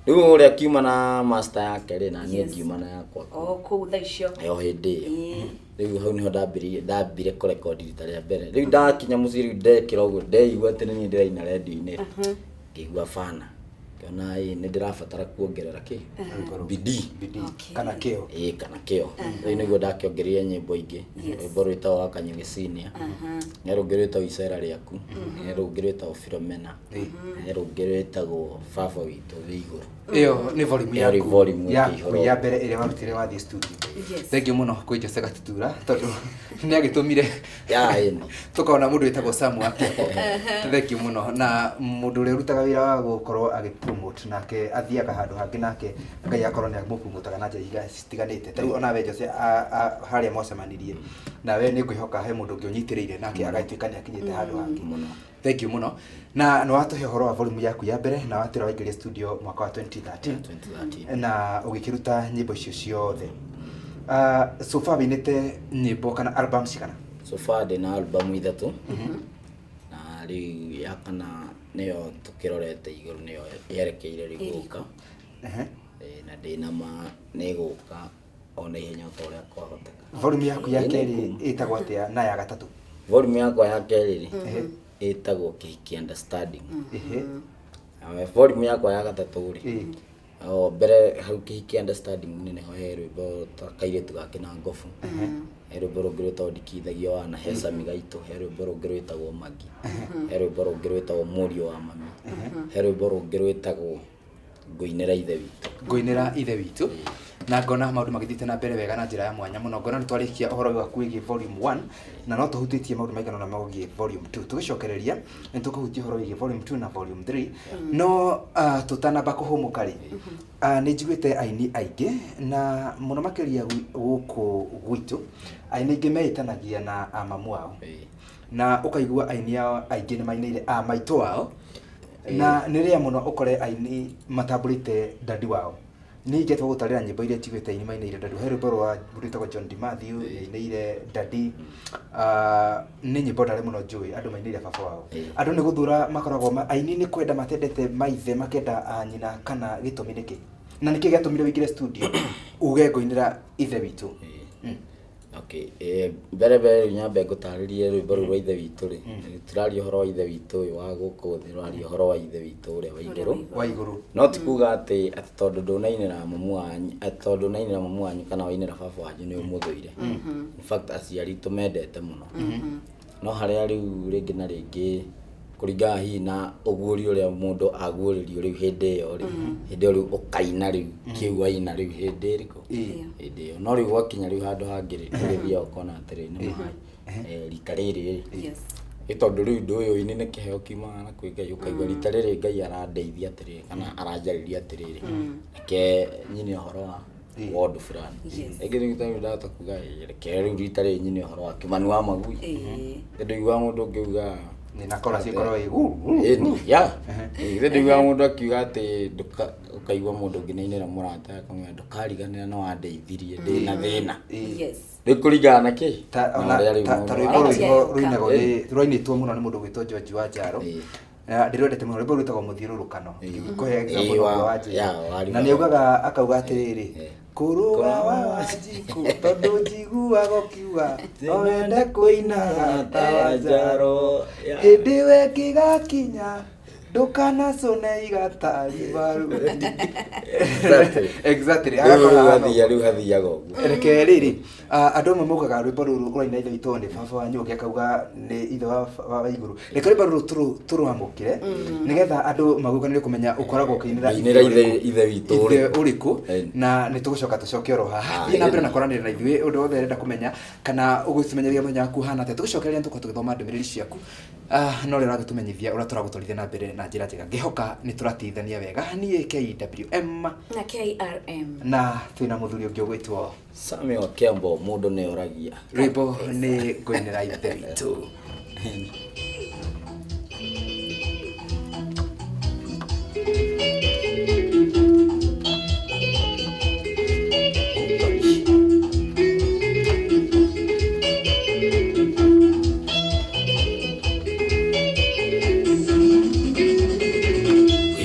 Rĩu ũrĩa akiuma na master yake rĩ, na niĩ ngiuma na yakwa. O kũu thaa icio. O hĩndĩ ĩyo. Rĩu hau nĩho ndambĩrĩirie, ndambire kũrekondi rita rĩa mbere. Rĩu ndakinya mũciĩ, rĩu ndekĩra ũguo, ndeigua atĩ nĩ niĩ ndĩraina redio-inĩ, ngĩigua bana, ngĩona ĩ nĩ ndĩrabatara kuongerera kĩ bidii. Bidii kana kĩo. Ĩĩ, kana kĩo. Rĩu nĩguo ndakĩongereire nyĩmbo ingĩ, rwĩmbo rwĩtagwo Wakanyugi Senior, he rũngĩ rwĩtagwo Icera Rĩaku, he rũngĩ rwĩtagwo Filomena, he rũngĩ rwĩtagwo Baba Witũ Wĩ Igũrũ. Ĩyo nĩ volume Ĩyo nĩ yaku volume yaku ĩkĩihũra. ya mbere ĩrĩa warutire wathiĩ studio. Yes. Thank you mũno kwĩ Jose Gatutura, tondũ nĩ agĩtũmire Ya ĩni. Tũkona mũndũ wĩtagwo Sam wa Kĩambu. Thank you mũno. Na mũndũ ũrĩa ũrutaga wĩra wa gũkorwo agĩpromote, nake athiaga handũ hangĩ, nake Ngai akorwo nĩ amũpromotaga na njĩra citiganĩte. Ta rĩu onawe Jose, harĩa mwacemanirie nawe, nĩ ngwĩhoka he mũndũ ũngĩ ũnyitĩrĩire nake agatuĩka nĩ akinyĩte handũ hangĩ. Mũno. Thank you mũno. Na nĩ watũhe ũhoro wa volume yaku ya mbere, na watwĩra waingĩria studio mwaka wa 2013. 2013. Na ũgĩkĩruta nyĩmbo icio ciothe. So far wĩinĩte nyĩmbo kana album cigana? So far ndĩ na album ithatũ, na rĩu ya kana nĩyo tũkĩrorete igũrũ, nĩyo yerekeire rĩu gũka. Na ndĩ na ma nĩ ĩgũka o na ihenya o ta ũrĩa kwahoteka. Volume yaku ya Ĩĩ, nĩ kerĩ ĩkuma. ĩtagwo atĩa, na ya gatatũ? Volume yakwa ya kerĩ rĩ, ĩtagwo Kĩhiki Understanding. Nawe volume yakwa ya gatatũ rĩ, o mbere hau Kĩhiki Understanding nĩho he rwĩmbo ta Kairĩtu Gake na Ngobu, he rwĩmbo rũngĩ rwĩtagwo Ndikithagia Wana, he Sami Gaitũ, he rwĩmbo rũngĩ rwĩtagwo Magi, he rwĩmbo rũngĩ rwĩtagwo Mũriũ wa Mami, he rwĩmbo rũngĩ rwĩtagwo Ngũinĩra Ithe Witũ. Ngũinĩra Ithe Witũ. Na ngona maũndũ magĩthiĩte na mbere wega na njĩra ya mwanya mũno. Ngona nĩ twarĩkia ũhoro waku wĩgiĩ volume 1, na no tũhutĩtie maũndũ maigana ũna megiĩ volume 2. Tũgĩcokereria nĩ tũkũhutia ũhoro wĩgiĩ volume 2 na volume 3, no tũtanamba kũhũmũka rĩ, nĩ njiguĩte aini aingĩ, na mũno makĩria gũkũ gwitũ, aini aingĩ meĩtanagia na amamu ao, na ũkaigua aini ao aingĩ nĩ mainĩire a maitũ wao, na nĩ rĩa mũno ũkore aini matambũrĩte dadi wao. Nĩ ingĩtua gũtarĩra nyĩmbo iria njiguĩte aini mainĩire dadi. He rwĩmbo rwa mũndũ wĩtagwo John DiMathew nĩainĩire dadi. Nĩ nyĩmbo ndare mũno njũĩ andũ mainĩire baba wao. Andũ nĩ gũthura makoragwo aini nĩ kwenda matendete maithe, makenda a nyina, kana gĩtũmi nĩkĩ, na nĩkĩ gĩatũmire ũingĩre studio uge ngũinĩra Ithe Witũ? Okay, mbere mbere rĩu nyambe ngũtarĩrie rwĩmbo rũu rwa ithe witũ rĩ. Tũraria ũhoro wa ithe witũ ũyũ wa gũkũ thĩ, tũraria ũhoro wa ithe witũ ũrĩa wa igũrũ. Wa igũrũ. No ti kuga atĩ atĩ tondũ ndũnainĩra mamu wanyu, atĩ tondũ ndũnainĩra mamu wanyu kana wainĩra baba wanyu nĩ ũmũthũire. In fact aciari tũmendete mũno. No harĩa rĩu rĩngĩ na rĩngĩ kũringana hihi na ũguũrio ũrĩa mũndũ aguũrĩrio rĩu hĩndĩ ĩyo rĩ, hĩndĩ ĩyo rĩu ũkaina rĩu kĩu waina rĩu hĩndĩ ĩrĩkũ? Hĩndĩ ĩyo. No rĩu gwakinya rĩu handũ hangĩ rĩ, ũgĩthiaga ũkona atĩrĩ nĩ ma rita rĩrĩ rĩ, ĩ tondũ rĩu ũndũ ũyũ ũini nĩ kĩheo kiumaga na kwĩ Ngai, ũkaigua rita rĩrĩ Ngai arandeithia atĩrĩrĩ kana aranjarĩria atĩrĩrĩ, reke nyine ũhoro wa wa ũndũ fulani. Rĩngĩ rĩu tarĩu ndahota kuga ĩ, reke rĩu rita rĩrĩ nyine ũhoro wa Kĩmani wa Magui. Nĩ ndũiguaga mũndũ ũngĩuga Nĩ na chorus ĩkorwo ĩ uu, uu. Ĩni, ya. Githĩ ndũiguaga mũndũ akiuga atĩ ũkaigua mũndũ ũngĩ nĩainĩra mũrata akamwĩra ndũkariganĩra nĩ wandeithirie ndĩna thĩna. Rĩu kũringana na kĩ? Ta Na ona ũrĩa rĩu ta mũndũ ta rwĩmbo areka. rwĩmbo rũinagwo nĩ rwainĩtwo mũno nĩ mũndũ ũgwĩtwo George Wanjaro. Na ndĩrwendete mũno rwĩmbo rwĩtagwo mũthiũrũrũkano. Ngĩkũhe example no wa Ya, Wanjĩra. Na nĩ augaga akauga atĩrĩrĩ, kũrũga wa Wanjikũ tondũ njiguaga ũkiuga no wende kũinaga ta Wanjaro. Hĩndĩ we ĩngĩgakinya ndũkanacũne igata ribaru. Exactly. Rĩu Agakorwo rĩu hana hathiaga rĩu hathiaga ũguo. Reke rĩrĩ, andũ amwe maugaga rwĩmbo rũrũ ũraina ithe witũ nĩ baba wanyu, ũngĩ akauga nĩ ithe wa igũrũ. Reke rwĩmbo rũrũ tũrwamũkĩre nĩgetha andũ magũkanĩre kũmenya ũkoragwo ũkĩinĩra Ngĩinĩra ithe witũ ithe ũrĩkũ. ũrĩkũ, na nĩ tũgũcoka tũcoke oro haha. Thiĩ na mbere na kwaranĩria na ithuĩ ũndũ wothe ũrenda kũmenya kana ũgũtũmenyeria mũthenya waku ũhana atĩa. Tũgũcokereria nĩ tũgũkorwo tũgĩthoma ndũmĩrĩri ciaku. No ũrĩa ũragĩtũmenyithia ũrĩa tũragũtwarithia na mbere na njĩra njega. Ngĩhoka nĩ tũrateithania wega. Niĩ KWM na KRM na twĩna mũthuri ũngĩ ũgwĩtwo Samuel Kembo, mũndũ nĩ oragia. Rwĩmbo nĩ ngũinĩra ithe witũ.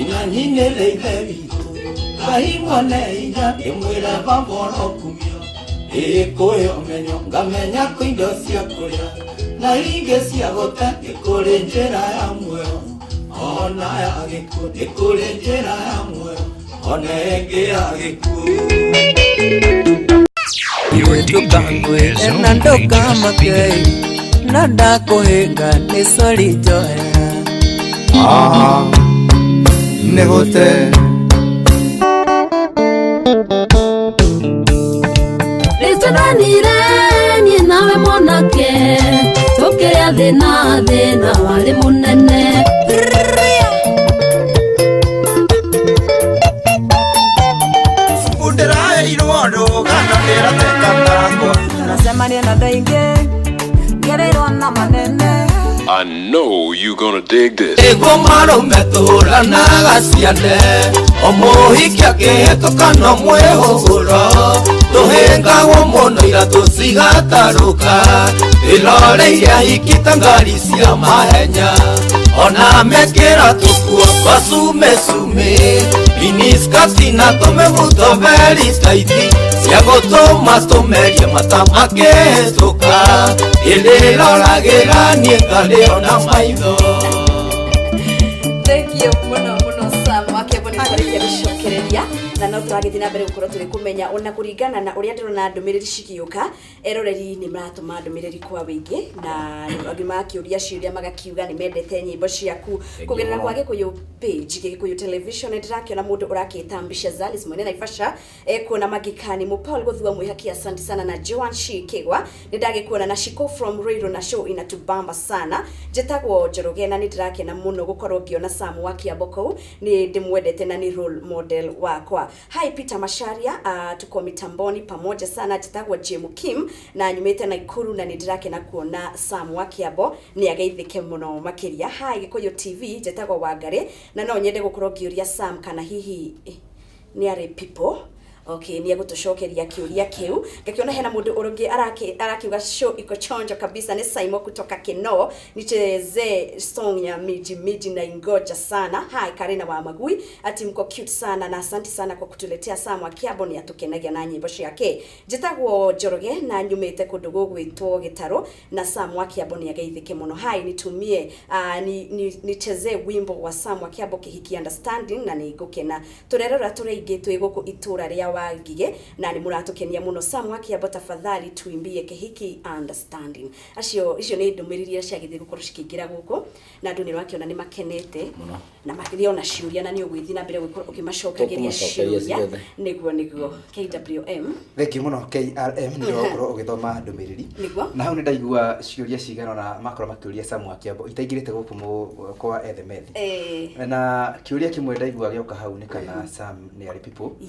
Ina nyinĩre ithe witũ Ngai mwene hinya ndĩmwĩre baba ũrokumio Ĩ kwĩ ũmenyo ngamenya kwĩ indo cia kũrĩa na ingĩ cia gũte nĩ kũrĩ njĩra ya muoyo ona ya gĩkuũ nĩ kũrĩ njĩra ya muoyo ona ĩngĩ ya gĩkuũ. Your DJ is Na only just ndũkamake beginning. na ndakũhĩnga nĩ sorry njohera. Nĩ gũte Nĩtwendanire niĩ nawe mwanake tũkĩrĩa thĩna thĩna warĩ mũnene. Ndĩraheirwo rũgano ndĩrateka takwa. Tunacemania na andũ aingĩ ngereirwo na manene. I know you gonna dig this. Nĩguo marũme tũranaga ciane o mũhiki akĩhĩtũka no mwĩhũgũro tũhĩngagwo mũno ira tũcigatarũka ĩroreire ahiki ta ngari cia mahenya ona mekĩra tũkuo twa cume miniskati na tũmĩbuto very tight cia gũtũma tũmerie mata makĩhĩtũka ĩrĩroragĩra niĩ ngarĩo na maitho. Thank you mũno mũno Sam Wakembo nĩ twarĩkia gũcokereria na no tũragĩthiĩ na mbere gũkorwo tũgĩkũmenya ona kũringana na ũrĩa ndĩrona ndũmĩrĩri cigĩũka. Eroreri nĩ maratũma ndũmĩrĩri kwa wĩingĩ na angĩ magakĩũria ciũria magakiuga nĩ mendete nyĩmbo ciaku kũgerera kwa Gĩkũyũ page Gĩkũyũ television. Nĩ ndĩrakĩona mũndũ ũrakĩta Mbisha Zalis mwene Naivasha ekuona Magikani Mu Paul Gũthua Mwĩhaki, asante sana na Joan Shikigwa nĩ ndagĩkuona na Shiko from Ruiru na show inatubamba sana. Njĩtagwo Njoroge na nĩ ndĩrakena mũno gũkorwo ngĩona Sam wa Kĩambo kũu, nĩ ndĩmwendete na nĩ role model wakwa. Hi Peter Macharia, tuko mitamboni pamoja sana. Njĩtagwo Jim Kim na nyumĩte Nakuru na nĩ ndĩrakena kuona Sam wa Kĩambo nĩ ageithĩke mũno makĩria. Hi Gĩkũyũ TV, njĩtagwo Wangari na no nyende gũkorwo ngĩũria Sam kana hihi nĩ arĩ people. Okay, nĩ egũtũcokeria kĩũria kĩu. Ngakĩona hena mũndũ ũrũngĩ arakiuga show iko chonjo kabisa, nĩ Saimo kutoka Kinoo, nichezee song ya miji miji na ingoja sana. Hi Karina wa Magui, ati mko cute sana na asante sana kwa kutuletea Sam wa Kiambo, nĩ atũkenagia na nyĩmbo ciake. Njĩtagwo Njoroge na nyumĩte kũndũ gũgwĩtwo Gĩtarũ, na Sam wa Kiambo nĩ ageithĩke mũno. Hi, nitumie nichezee wimbo wa Sam wa Kiambo Kĩhiki Understanding na nĩ ngũkena. Tũrerora tũrĩ aingĩ twĩ gũkũ itũra rĩa Wangige na nĩ mũratũkenia mũno. Sam wa Kiambo, tafadhali tuimbie Kĩhiki Understanding. Acio icio nĩ ndũmĩrĩri iria ciagĩrĩire gũkorwo cikĩingĩra gũkũ, na andũ nĩ ũrakĩona nĩ makenete Mũno. na makĩria ona ciũria, na nĩ ũgwĩthiĩ na mbere gũkorwo ũkĩmacokageria Tũkũmacokeria ciũria. Ciothe. Nĩguo KWM. Thengiũ mũno KRM nĩ ũndũ wa gũkorwo ũgĩthoma ndũmĩrĩri. Na hau nĩ ndaigua ciũria cigana ona makorwo makĩũria Sam wa Kĩambo itaingĩrĩte gũkũ kwa Ethemethi. Na kĩũria kĩmwe ndaigua gĩoka hau nĩ kana Sam nĩ arĩ people.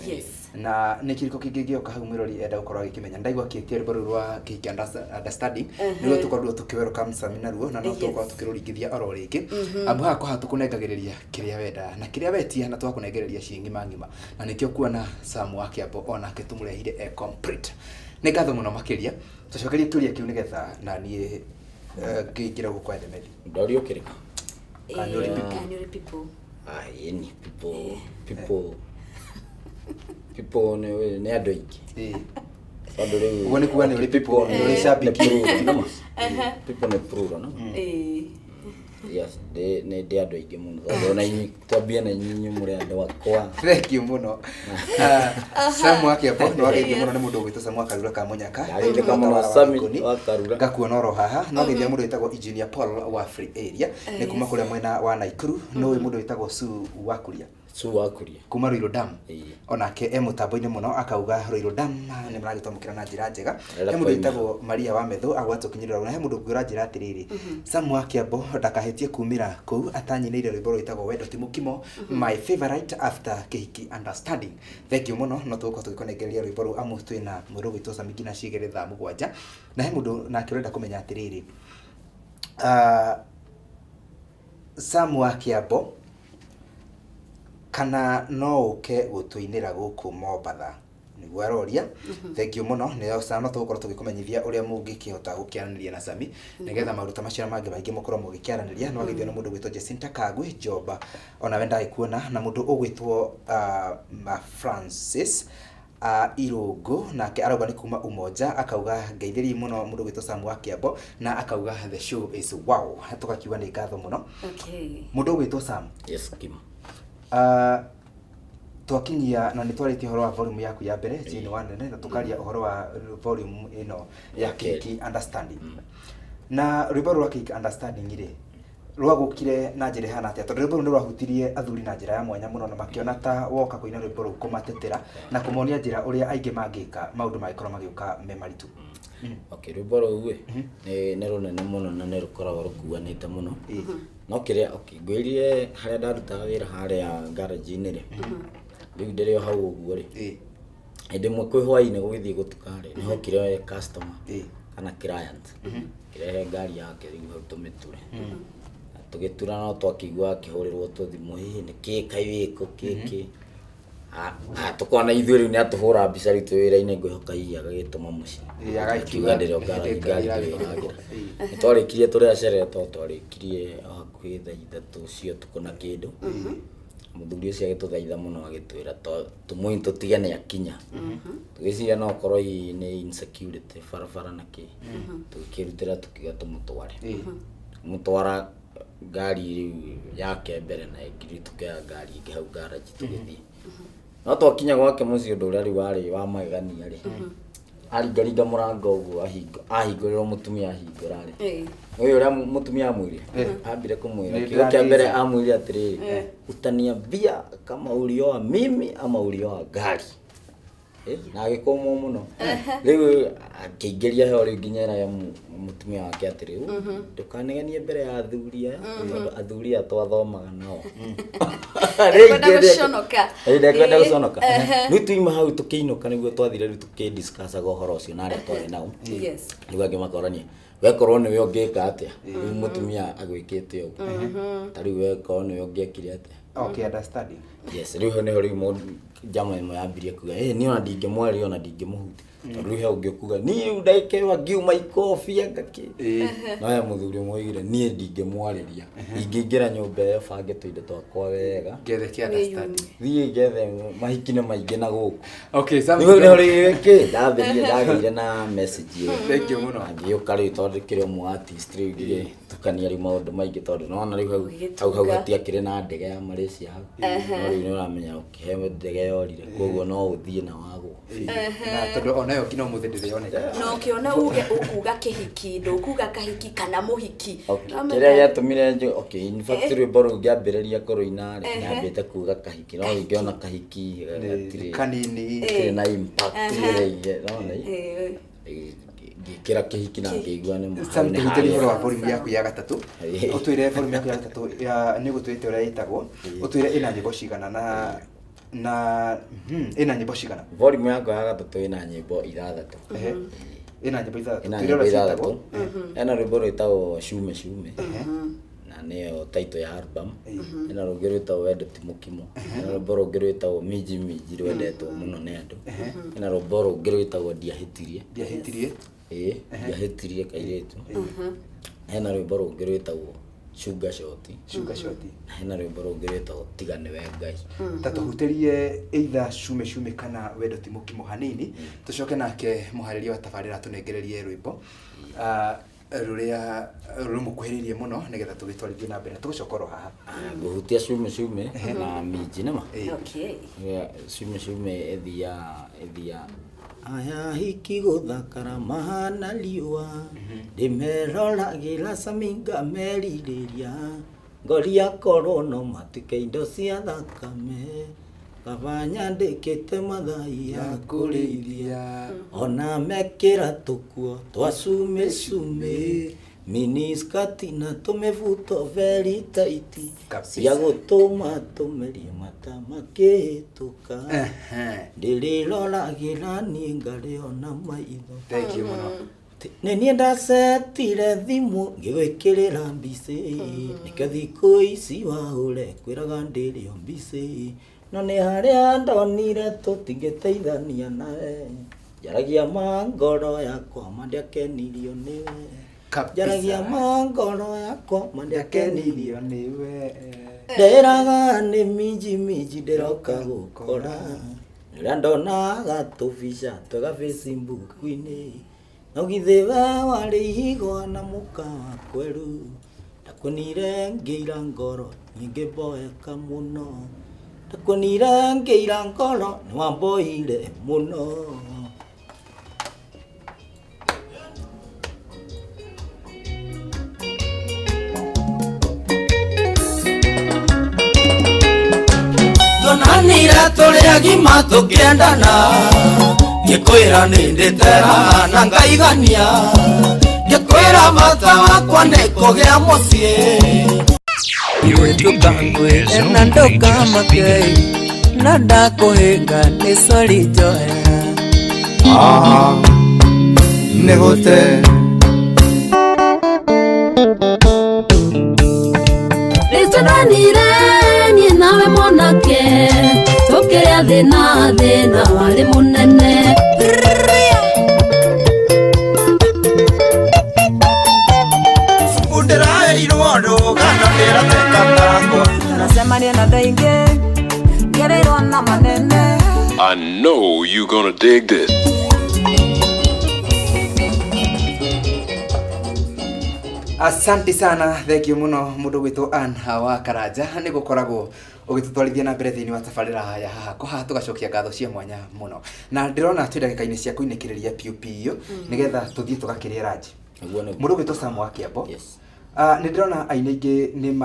Na nĩ kĩrĩkũ kĩngĩ gĩoka hau mwĩrori enda gũkorwo agĩkĩmenya? Ndaigua akĩtia rwĩmbo rũu rwa Kĩhiki Understanding, nĩruo tũkorirwo tũkĩ welcome Sam naruo, na no tũgũkorwo tũkĩrũringithia oro rĩngĩ, amu haha kwa haha tũkũnengagĩrĩria kĩrĩa wenda na kĩrĩa wetia, na twakũnengereria ciĩ ng'ima ng'ima, na nĩkĩo kuona Sam wa Kĩambo onake tũmũrehire e complete. Nĩ ngatho mũno makĩria. Tũcokerie kĩũria kĩu nĩgetha na niĩ ngĩingĩra gũkũ kwa Ethemethi. Ndorio kĩrĩkũ? Kana nĩ ũrĩ people? Kana nĩ ũrĩ people? Ah, ĩni, people, people, people nĩ andũ aingĩ. Tondũ rĩu Ũguo nĩ kuga nĩ ũrĩ people, nĩ ũrĩ nĩ shabiki. Plural, nĩma? People nĩ plural, no? Ĩĩ. Yes, nĩ ndĩ andũ aingĩ mũno, tondũ ona inyuĩ, twambie na inyuĩ mũrĩ andũ akwa. Thank you mũno. Ah, Sam wa Kĩambo nĩ wageithio mũno nĩ mũndũ ũgwĩtwo Sam wa Karura ka Mũnyaka. Ndageithĩka mũno, Wa Sami Gĩkũni. wa Karura. Ngakuona oro haha. No geithia mũndũ wĩtagwo Engineer Paul wa Free Area, nĩ kuma kũrĩa mwena wa Naikuru. Nĩ ũĩ mũndũ wĩtagwo Sue wa Kuria? Sue wa Kuria. Kuma Ruiru Dam. Onake e mũtambo-inĩ mũno, akauga Ruiru Dam nĩ maragĩtwamũkĩra na njĩra njega. Arenda He mũndũ kũima. wĩtagwo Maria wa Methu agwatũkinyĩrĩra, na he mũndũ ũngĩ ũranjĩra atĩrĩrĩ, Sam wa Kĩambo ndakahĩtie kumĩra kũu atanyinĩire rwĩmbo rwĩtagwo Wendo ti Mũkimo, my favorite after Kĩhiki Understanding. Thank you mũno, no tũgũkorwo tũgĩkũnengereria rwĩmbo rũu amu twĩna mwĩrĩ ũgwĩtwo Sami nginya cigĩrĩ thaa 7. Na he mũndũ nake ũrenda kũmenya atĩrĩrĩ, Sam wa Kĩambo kana no ũke gũtũinĩra gũkũ Mombatha, nĩguo aroria. Thank you mũno. Nĩ Sam, no tũgũkorwo tũgĩkũmenyithia ũrĩa mũngĩkĩhota gũkĩaranĩria na Sami nĩgetha maũndũ ta macio na mangĩ maingĩ mũkorwo mũgĩkĩaranĩria. No ageithio nĩ mũndũ ũgwĩtwo Jacinta Kagwe Njomba, onawe ndagĩkuona, na mũndũ ũgwĩtwo Francis Irũngũ, nake arauga nĩ kuma Umoja, akauga ngeithĩrie mũno mũndũ ũgwĩtwo Sam wa Kĩambo, na akauga the show is wow. Tũgakiuga nĩ ngatho mũno. Mũndũ ũgwĩtwo Sam. Yes, Kima. Twakinyia na nĩ twarĩtie ũhoro wa volume yaku ya mbere Jane wa Nene, na tũkaria ũhoro wa volume ĩno ya Ya kerĩ. Kĩhiki Understanding. Na rwĩmbo rwa Kĩhiki Understanding rĩ, rwagũkire na njĩra ĩhana atĩa? Tondũ rwĩmbo rũu nĩ rwahutirie athuri na njĩra ya mwanya mũno, na makĩona ta woka kũina rwĩmbo rũu kũmatetera na kũmonia njĩra ũrĩa aingĩ mangĩka maũndũ mangĩkorwo magĩũka me maritũ. Okay, rwĩmbo rũu ĩ nĩ rũnene mũno na nĩ rũkoragwo rũkuanĩte mũno. No kĩrĩa, okay, ngwĩrire harĩa ndarutaga wĩra harĩa garage-inĩ rĩ, rĩu ndĩrĩ o hau ũguo rĩ, hĩndĩ ĩmwe kwĩ hwainĩ gũgĩthiĩ gũtuka rĩ, nĩ hokire customer kana client, kĩrehe ngari yake rĩu hau tũmĩture. Na tũgĩtura no twakĩigua akĩhũrĩrwo tũthimũ, hihi nĩ kĩ kaĩ wĩkũ kĩ kĩ. Tũkona ithuĩ rĩu nĩ atũhũra mbica rĩu twĩ wĩra-inĩ, ngwĩhoka hihi agagĩtũma mũciĩ. Agagĩkiuga Akiuga ndĩrĩ o hĩndĩ ngari ngari ngari ndĩrĩ ĩragĩthondekwo. ĩragĩra. Nĩ twarĩkirie tũrĩ acerere, tondũ twarĩkirie o hakuhĩ thaa 3 cia ũtukũ na kĩndũ. Mũthuri ũcio agĩtũthaitha mũno, agĩtwĩra tũmũi tũtige nĩ akinya. Tũgĩciria no okorwo hihi nĩ insecurity barabara na kĩ. Tũgĩkĩrutĩra tũkiuga tũmũtware. Mũtwara ngari rĩu yake mbere na ĩngĩ, rĩu tũkĩoya ngari ĩngĩ hau garage tũgĩthiĩ. No twakinya gwake mũciĩ, ũndũ ũrĩa rĩu warĩ wa magegania rĩ, aringaringa mũrango ũguo, ahingũrĩrwo mũtumia ahingũra rĩ, ũyũ ũrĩa mũtumia amwĩrire, ambire kũmwĩra Nĩ kiugo kĩa mbere, ndĩranĩica. amwĩrire atĩrĩrĩ, "Utaniambia kama ulioa mimi ama ulioa gari." Na agĩkũmwo mũno. Rĩu akĩingĩria heho rĩu nginya ĩraga mũtumia wake atĩrĩ, "Ndũkanegenie mbere ya athuri aya, tondũ athuri aya twathomaga nao." Ndekwenda gũconoka. Ndekwenda gũconoka. Rĩu tuima hau tũkĩinũka, nĩguo twathire rĩu tũkĩdiscussaga ũhoro ũcio na arĩa twarĩ nao. Rĩu angĩ makorania, wekorwo nĩwe ũngĩka atĩa? Rĩu mũtumia agwĩkĩte ũguo, ta rĩu wekorwo nĩwe ũngĩekire atĩa? Okay, understanding. Yes, rĩu hau nĩho rĩu mũndũ njama ĩmwe yambirie kuga, "Ĩ, niĩ ona ndingĩmwaria ona ndingĩmũhutia." Tondũ rĩu he ũngĩ ũkuga, "Niĩ rĩu ndagĩka ĩyo angiuma ikobia ngakĩ." No he mũthuri ũmwe oigire, "Niĩ ndingĩmwarĩria. Ingĩingĩra nyũmba ĩyo bange tũindo twakwa wega." Ngethe kĩ understanding. Thiĩ ngethe mahiki nĩ maingĩ na gũkũ. Okay, Sam. Rĩu nĩho rĩu kĩ ndambĩrire ndagĩire na message ĩyo. Thank you mũno. Na ngĩũka rĩu tondũ kĩrĩ ũmwe artist rĩu ngĩgĩtukania rĩu maũndũ maingĩ tondũ nĩwona rĩu hau hau hau hatiakĩrĩ na ndege ya Malaysia hau. No rĩu nĩũramenya ũkĩhe ndege yorire koguo no ũthiĩ na wagwo. Na tondũ onayo nginya ũmũthĩ ndĩrĩ yoneka. Na ũkĩona uge ũkuga kĩhiki ndũkuga kahiki kana mũhiki. Okay, Wamenya- kĩrĩa gĩatũmire okay, in fact rwĩmbo rũu ngĩambĩrĩria kũrũina rĩ nyambĩte kuga kahiki no ingĩona kahiki gatirĩ Kanini. gatirĩ na impact ĩrĩa nona ngĩkĩra kĩhiki na ngĩigua nĩ Sam, nĩ tũhutĩrie ũhoro wa harĩa. volume yaku ya gatatũ. Ũtwĩre volume yaku ya gatatũ ya nĩ ũgũtwĩte ũrĩa ĩtagwo. Ũtwĩre ĩna nyĩmbo cigana na na ĩna nyĩmbo cigana. Volume yakwa ya gatatũ ĩna nyĩmbo ithathatũ. Ĩna nyĩmbo ithathatũ. Ĩna Twĩre nyĩmbo ũrĩa ithathatũ. ciĩtagwo. Hena rwĩmbo rwĩtagwo Shume Shume. Na nĩyo title ya album. Hena rũngĩ rwĩtagwo Wendo ti Mũkimo. Hena rwĩmbo rũngĩ rwĩtagwo Minji Minji rwendetwo mũno nĩ andũ. Hena rwĩmbo rũngĩ rwĩtagwo Ndiahĩtirie. Ndiahĩtirie. Ĩĩ, Ndiahĩtirie kairĩtu. Hena rwĩmbo rũngĩ rwĩtagwo Sugar Shot. Sugar Shot. Na hena rwĩmbo rũngĩ rwĩtagwo Tiga nĩwe Ngai. Ta tũhutĩrie either Shume Shume kana Wendo ti Mũkimo hanini, tũcoke nake mũharĩria wa tabarĩra atũnengererie rwĩmbo rũrĩa rũmũkuhĩrĩirie mũno nĩgetha tũgĩtwarithie na mbere. Tũgũcoka oro haha. Ngũhutia Shume Shume na Minji nĩma. Okay. Shume Shume ĩthiaga aya hiki gũthakara mahana riũa ndĩmeroragĩra caminga merirĩria ngoria korwo no matuĩke indo cia thakame kaba nyandĩkĩte mathai ya kũrĩithia ona mekĩra tũkuo twa cume cume miniskati na tũmĩbuto very tight cia gũtũma tũmerie mata makĩhĩtũka ndĩrĩroragĩra niĩ ngarĩo na maitho. Thank you mũno. Nĩ niĩ ndacetire thimũ ngĩgwĩkĩrĩra mbici nĩkĩo thikũ ici wahũre kwĩraga ndĩrĩo mbici no nĩ harĩa ndonire tũtingĩteithania nawe njaragia ma ngoro yakwa ma ndiakenirio nĩwe njaragia ma ngoro yakwa ma ndiakenirio nĩwe ndĩraga nĩ minji minji ndĩroka gũkora rĩrĩa ndonaga tũbica twega Facebook-inĩ no githĩ we warĩ igwa na mũka wa kweru ndakuonire ngĩira ngoro nyingĩ mboeka mũno ndakuonire ngĩira ngoro nĩwamboire mũno. Tuonanire tũrĩ agima tũkĩendana ngĩkwĩra nĩ ndĩtera na ngaigania ngĩkwĩra bata wakwa nĩ kũgĩa mũciĩ. Your DJ is na only just ndũkamake beginning. na ndakũhĩnga nĩ sorry njohera. Nĩ gũte Nĩtwendanire niĩ nawe mwanake tũkĩrĩa thĩna thĩna warĩ mũnene. Ndĩraheirwo rũgano ndĩrateka takwa. Tunacemania na andũ aingĩ ngereirwo na manene. I know you gonna dig this. Asante sana, thank you muno mundu gwitwo Ann wa Karanja nĩ gũkoragwo ũgĩtũtwarithia na mbere thĩinĩ wa tabarĩra ya haha kwa haha tũgacokia ngatho cia mwanya mũno na ndĩrona twĩ ndagĩka-inĩ cia kũinĩkĩrĩria piũ piũ nĩgetha tũthiĩ tũgakĩrĩe ranji. Mũndũ ũgwĩtwo Sam wa Kĩambo. Nĩ ndĩrona aini aingĩ nĩ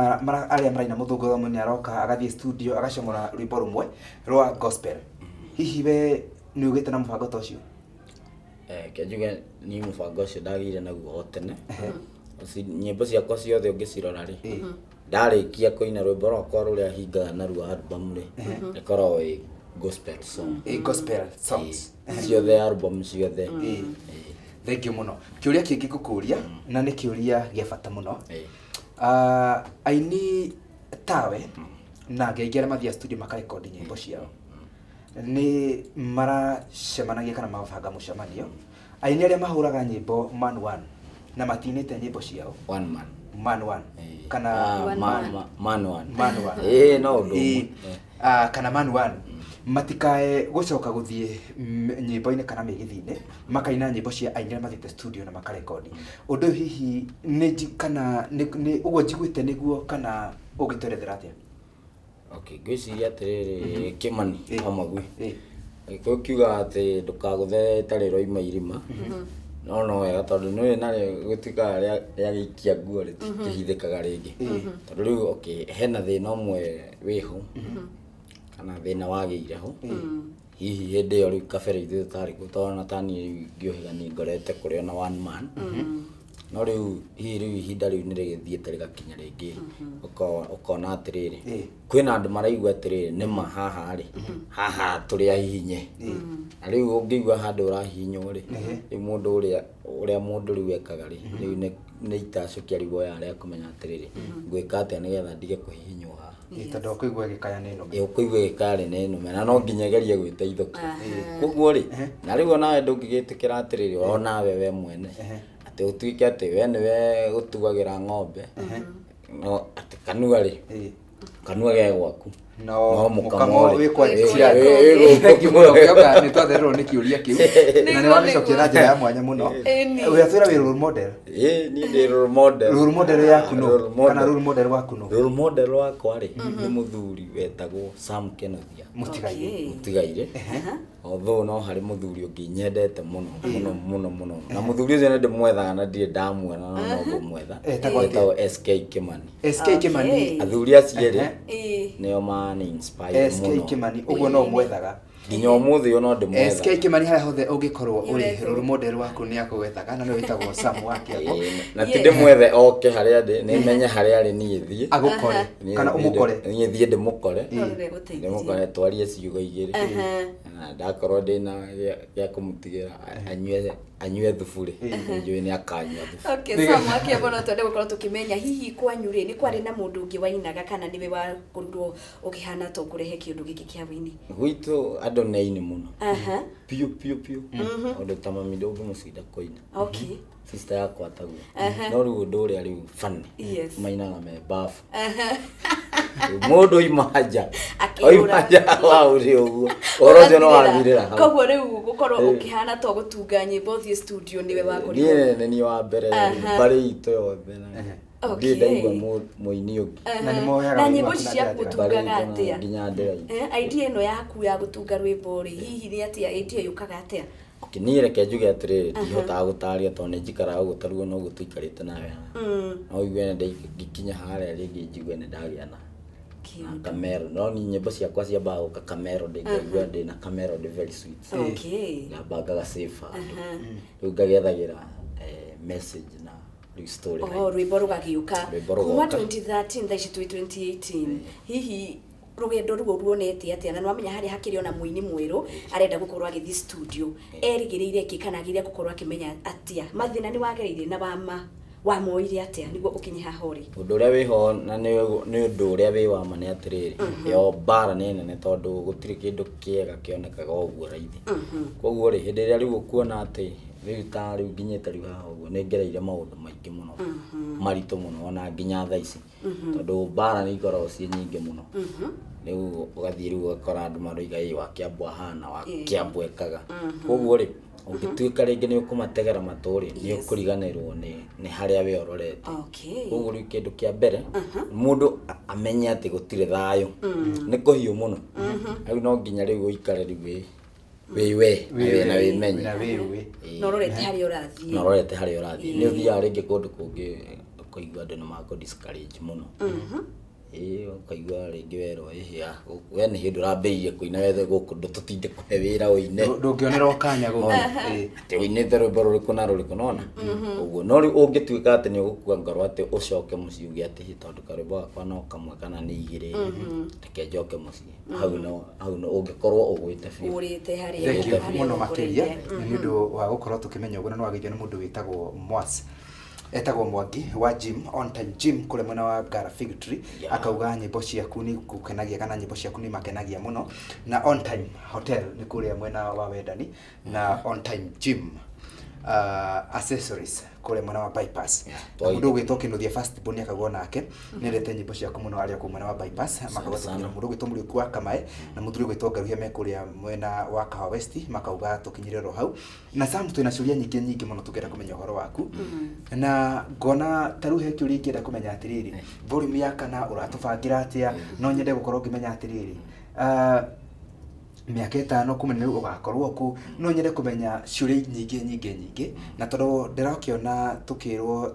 arĩa maraina mũthũngũtho nĩ aroka agathiĩ studio agacomora rwĩmbo rũmwe rwa gospel. Hihi we nĩ ũgĩte na mũbango ta ũcio? Reke njuge niĩ mũbango ũcio ndagĩire naguo o tene. Nyĩmbo ciakwa ciothe ũngĩcirora rĩ, ndarĩkia kũina rwĩmbo rwakwa rũrĩa hingaga naruo album rĩ, ĩkoragwo ĩ gospel song. Ĩ gospel songs. Ciothe album ciothe. Thank you mũno. Kĩũria kĩngĩ ngũkũria na nĩ kĩũria gĩa bata mũno. Aini tawe Na angĩ aingĩ arĩa mathiaga studio makarekondi nyĩmbo ciao nĩ maracemanagia kana mabanga mũcemanio. Aini arĩa mahũraga nyĩmbo man one na matinĩte nyĩmbo ciao. One man. Man one. Kana Ah, man one. Man one. Ĩĩ, no ũndũ ũmwe. Ah, kana man one matikae gũcoka gũthiĩ nyĩmbo-inĩ kana mĩgithi-inĩ makaina nyĩmbo cia aini arĩa mathiĩte studio na makarekondi. Ũndũ ũyũ hihi nĩ kana nĩ ũguo njiguĩte nĩguo kana ũngĩtwerethera atĩa? Okay, ngwĩciria atĩrĩrĩ, Kĩmani wa Magui, Gĩkũyũ kiugaga atĩ ndũkagũthe ĩtarĩ ĩroima irima, no no wega tondũ nĩũĩ narĩo gũtuĩkaga rĩagĩikia nguo rĩtikĩhithĩkaga rĩngĩ. Tondũ rĩu okay, hena thĩna ũmwe wĩho, kana thĩna wagĩire ho, hihi hĩndĩ ĩyo rĩu kabere ithuĩ tũtarĩ kuo, tondũ ona ta niĩ rĩu ngĩũhĩga niĩ ngorete kũrĩ ona one man. No rĩu hihi rĩu ihinda rĩu nĩ rĩgĩthiĩte rĩgakinya rĩngĩ ũkona atĩrĩrĩ, kwĩna andũ maraigua atĩrĩrĩ, nĩma haha rĩ, haha tũrĩ ahihinye. Na rĩu ũngĩigua handũ ũrahihinywo rĩ, rĩu mũndũ ũrĩa ũrĩa mũndũ rĩu ekaga rĩ, rĩu nĩ itacũkia rĩu oyaga rĩa kũmenya atĩrĩrĩ, ngwĩka atĩa nĩgetha ndige kũhihinywo haha. Tondũ ũkũigua ĩgĩkaya nĩ nũme. Ũkũigua ĩgĩkaya rĩ nĩ nũme, na no nginya ĩgerie gwĩteithũkia. Koguo rĩ, na rĩu onawe ndũngĩgĩtĩkĩra atĩrĩrĩ, onawe we mwene, atĩ ũtuĩke atĩ we nĩwe ũtuagĩra ng'ombe, no atĩ kanua rĩ, kanua ge gwaku. No mũkamo wĩ kwa cia Thank you mũno Kĩoka, nĩ twathererwo nĩ kĩũria kĩu na nĩ wagĩcokia na njĩra ya mwanya mũno. Ũyatwĩra wĩ role model. Ĩĩ, niĩ ndĩ role model. Role model yaku nũ? Kana role model waku nũ? Role model wakwa rĩ, nĩ mũthuri wetagwo Sam Kenothia. Mũtigaire. Mũtigaire. Although no harĩ mũthuri ũngĩ nyendete mũno mũno mũno mũno, na mũthuri ũcio nĩ ndĩmwethaga na ndirĩ ndamuona, no no ngũmwetha. Etagwo atĩa? Etagwo SK Kimani. SK Kimani. Athuri acio erĩ nĩo mani inspire SK mũno. Kimani, ũguo no ũmwethaga. Nginya ũmũthĩ ũyũ no ndĩmwethaga. SK Kimani harĩa hothe ũngĩkorwo ũrĩ, role model waku nĩ akũgwethaga na nĩwe wĩtagwo Sam wa Kĩambo. Na ti ndĩmwethe oke harĩa ndĩ, nĩ menye harĩa arĩ niĩ thiĩ. Agũkore, kana ũmũkore. Niĩ thiĩ ndĩmũkore. Ndĩmũkore twarie ciugo igĩrĩ. Na ndakorwo ndĩna gĩa kũmũtigĩra anyue thubu rĩ, njũĩ nĩ akanyua thubu. Okay, Sam wa Kĩambo, no twende gũkorwo tũkĩmenya hihi kwanyu rĩ, nĩ kwarĩ na mũndũ ũngĩ wainaga kana nĩwe wakorirwo ũkĩhana ta ũkũrehe kĩũndũ gĩkĩ kĩa wĩini? Gwitũ andũ nĩ aini mũno. Piũ piũ piũ. Ũndũ ta mami ndũngĩmũcinda kũina. Sister yakwa taguo. No rĩu ũndũ ũrĩa rĩu funny. Mainaga me bafu. Mũndũ oima nja. Oima nja wa ũrĩ ũguo. Ũhoro ũcio no wathirĩra hau. Koguo rĩu gũkorwo ũkĩhana ta ũgũtunga nyĩmbo ũthiĩ studio nĩwe wakorirwo. Niĩ nĩ niĩ wa mbere mbarĩ itũ yothe na ndirĩ ndaigua mũini ũngĩ. Na nĩ moyaga Na wĩini nyĩmbo waku ici na ciaku njĩra njega. ũtungaga Mbarĩ itũ na atĩa? nginya ndĩraina. Idea ĩno yaku ya gũtunga rwĩmbo rĩ, hihi nĩ atĩa idea yũkaga atĩa? Okay, niĩ reke njuge atĩrĩrĩ, ndihotaga gũtarĩria tondũ nĩ njikaraga ũguo ta rĩu ona ũguo tũikarĩte nawe haha. No ũigue nĩ ngĩkinya harĩa rĩngĩ njigue nĩ ndagĩa na kamero. No niĩ nyĩmbo ciakwa ciambaga gũka kamero, ngaigua ndĩna kamero ndĩ very sweet. Ngamba ngaga save handũ. Rĩu ngagethagĩra message na rĩu story line. Oho, rwĩmbo rũgagĩũka. Rwĩmbo Kuma rũgoka. 2013 thaa ici twĩ 2018. Hihi rũgendo ruo ruonete atĩa? Na nĩwamenya harĩa hakĩrĩ ona mũini mwerũ arenda gũkorwo agĩthiĩ studio, erĩgĩrĩire kĩ kana agĩrĩire gũkorwo akĩmenya atĩa? Mathĩna nĩ wagereire na wamoire atĩa nĩguo ũkinye haha ũrĩ? Ũndũ ũrĩa wĩho na nĩ ũndũ ũrĩa wĩ wa ma nĩ atĩrĩrĩ, ĩyo mbara nĩ nene tondũ gũtirĩ kĩndũ kĩega kĩonekaga ũguo raithi. Koguo rĩ, hĩndĩ ĩrĩa rĩu ũkuona atĩ rĩu ta rĩu nginyĩte rĩu haha ũguo, nĩ ngereire maũndũ maingĩ mũno, maritũ mũno ona nginya thaa ici. Tondũ mbara nĩ ikoragwo ciĩ nyingĩ mũno. Rĩu ũgathiĩ rĩu ũgakora andũ maroiga ĩ wa Kĩambu ahana, wa Kĩambu ekaga. Koguo rĩ, ũngĩtuĩka rĩngĩ nĩ ũkũmategera matũ rĩ, nĩ ũkũriganĩrwo nĩ harĩa we ũrorete. Koguo rĩu kĩndũ kĩa mbere, mũndũ amenye atĩ gũtirĩ thayũ. Nĩ kũhiũ mũno. Rĩu no nginya rĩu ũikare rĩu wĩ we, na wĩmenye. Na wĩ we. Na ũrorete harĩa ũrathiĩ. Na ũrorete harĩa ũrathiĩ. Nĩ ũthiaga rĩngĩ kũndũ kũngĩ ũkaigua andũ nĩ makũ discourage mũno. Ĩĩ, ũkaigua rĩngĩ werwo ĩhĩ, we nĩ hĩndĩ ũrambĩrĩirie kũina wethe gũkũ tũtinde kũhe wĩra ũine. Ndũngĩonerwo kanya gũkũ. Atĩ ũinĩte rwĩmbo rũrĩkũ na rũrĩkũ, nona? Ũguo. No rĩu ũngĩtuĩka atĩ nĩ ũgũkua ngoro atĩ ũcoke mũciĩ uge atĩ hĩ, tondũ karwĩmbo gakwa no kamwe kana nĩ igĩrĩ, reke njoke mũciĩ. Hau no, hau no ũngĩkorwo ũgwĩte biũ. Ũrĩte harĩa Thank you harĩa mũno makĩria ũkũrĩte. nĩ ũndũ wa gũkorwo tũkĩmenya ũguo, na nĩ wageithio nĩ mũndũ wĩtagwo Mwas. Etagwo Mwangi wa gym, On Time Gym, kũrĩa mwena wa Ngara Fig Tree. Akauga nyĩmbo ciaku nĩ gũkenagia kana nyĩmbo ciaku nĩ makenagia mũno. Na On Time Hotel nĩ kũrĩa mwena wa Wendani, na On Time Gym Accessories kũrĩa mwena wa Bypass. Na mũndũ ũgwĩtwo Kĩnuthia First Born akauga onake nĩendete nyĩmbo ciaku mũno, arĩa kũu mwena wa Bypass. Makauga sana. tũkinyĩre mũndũ ũgwĩtwo Mũriũki wa Kamae na mũthuri ũgwĩtwo Ngaruhia me kũrĩa mwena wa Kahawa West, makauga tũkinyĩre oro hau. Na Sam, twĩna ciũria nyingĩ nyingĩ mũno tũngĩenda kũmenya ũhoro waku, na ngona ta rĩu he kĩũria ingĩenda kũmenya atĩrĩrĩ, volume ya kana ũratũbangĩra atĩa? No nyende gũkorwo ngĩmenya atĩrĩrĩ, mĩaka 5 kuma rĩu ũgakorwo kũ? No nyende kũmenya ciũria nyingĩ nyingĩ nyingĩ, na tondũ ndĩrakĩona tũkĩrwo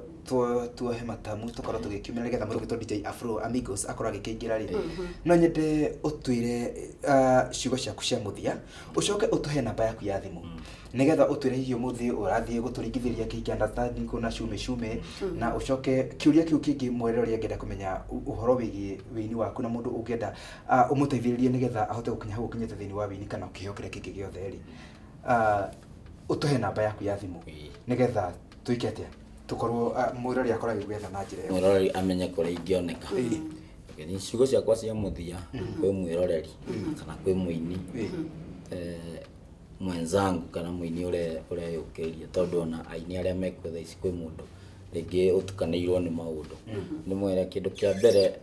tuohe matamu tũkorwo tũgĩkiumĩra nĩgetha mũndũ ũgwĩtwo DJ Afro Amigos akorwo agĩkĩingĩra rĩ, no nyende ũtwĩre ciugo ciaku cia mũthia, ũcoke ũtũhe namba yaku ya thimũ nĩgetha ũtwĩre hihi ũmũthĩ ũrathiĩ gũtũringithĩria kĩhiki understanding kũ na cume cume, na ũcoke kĩũria kĩu kĩngĩ mwere ũrĩa angĩenda kũmenya ũhoro wĩgiĩ wĩini waku, na mũndũ ũngĩenda ũmũteithĩrĩrie nĩgetha ahote gũkinya hau ũkinyĩte thĩinĩ wa wĩini kana kĩheo kĩrĩa kĩngĩ gĩothe rĩ, ũtũhe namba yaku ya thimũ nĩgetha twĩke atĩa, tũkorwo mwĩrori akorwo agĩgwetha na njĩra ĩyo. Mwĩroreri amenye kũrĩa ingĩoneka. Okay, ni ciugo ciakwa cia mũthia kwĩ mwĩroreri kana kwĩ mũini mwenzangu kana mũini ũrĩa ũreyũkĩria, tondũ ona aini arĩa mekuo thaa ici kwĩ mũndũ rĩngĩ ũtukanĩirwo nĩ maũndũ. Ndĩmwĩre kĩndũ kĩa mbere,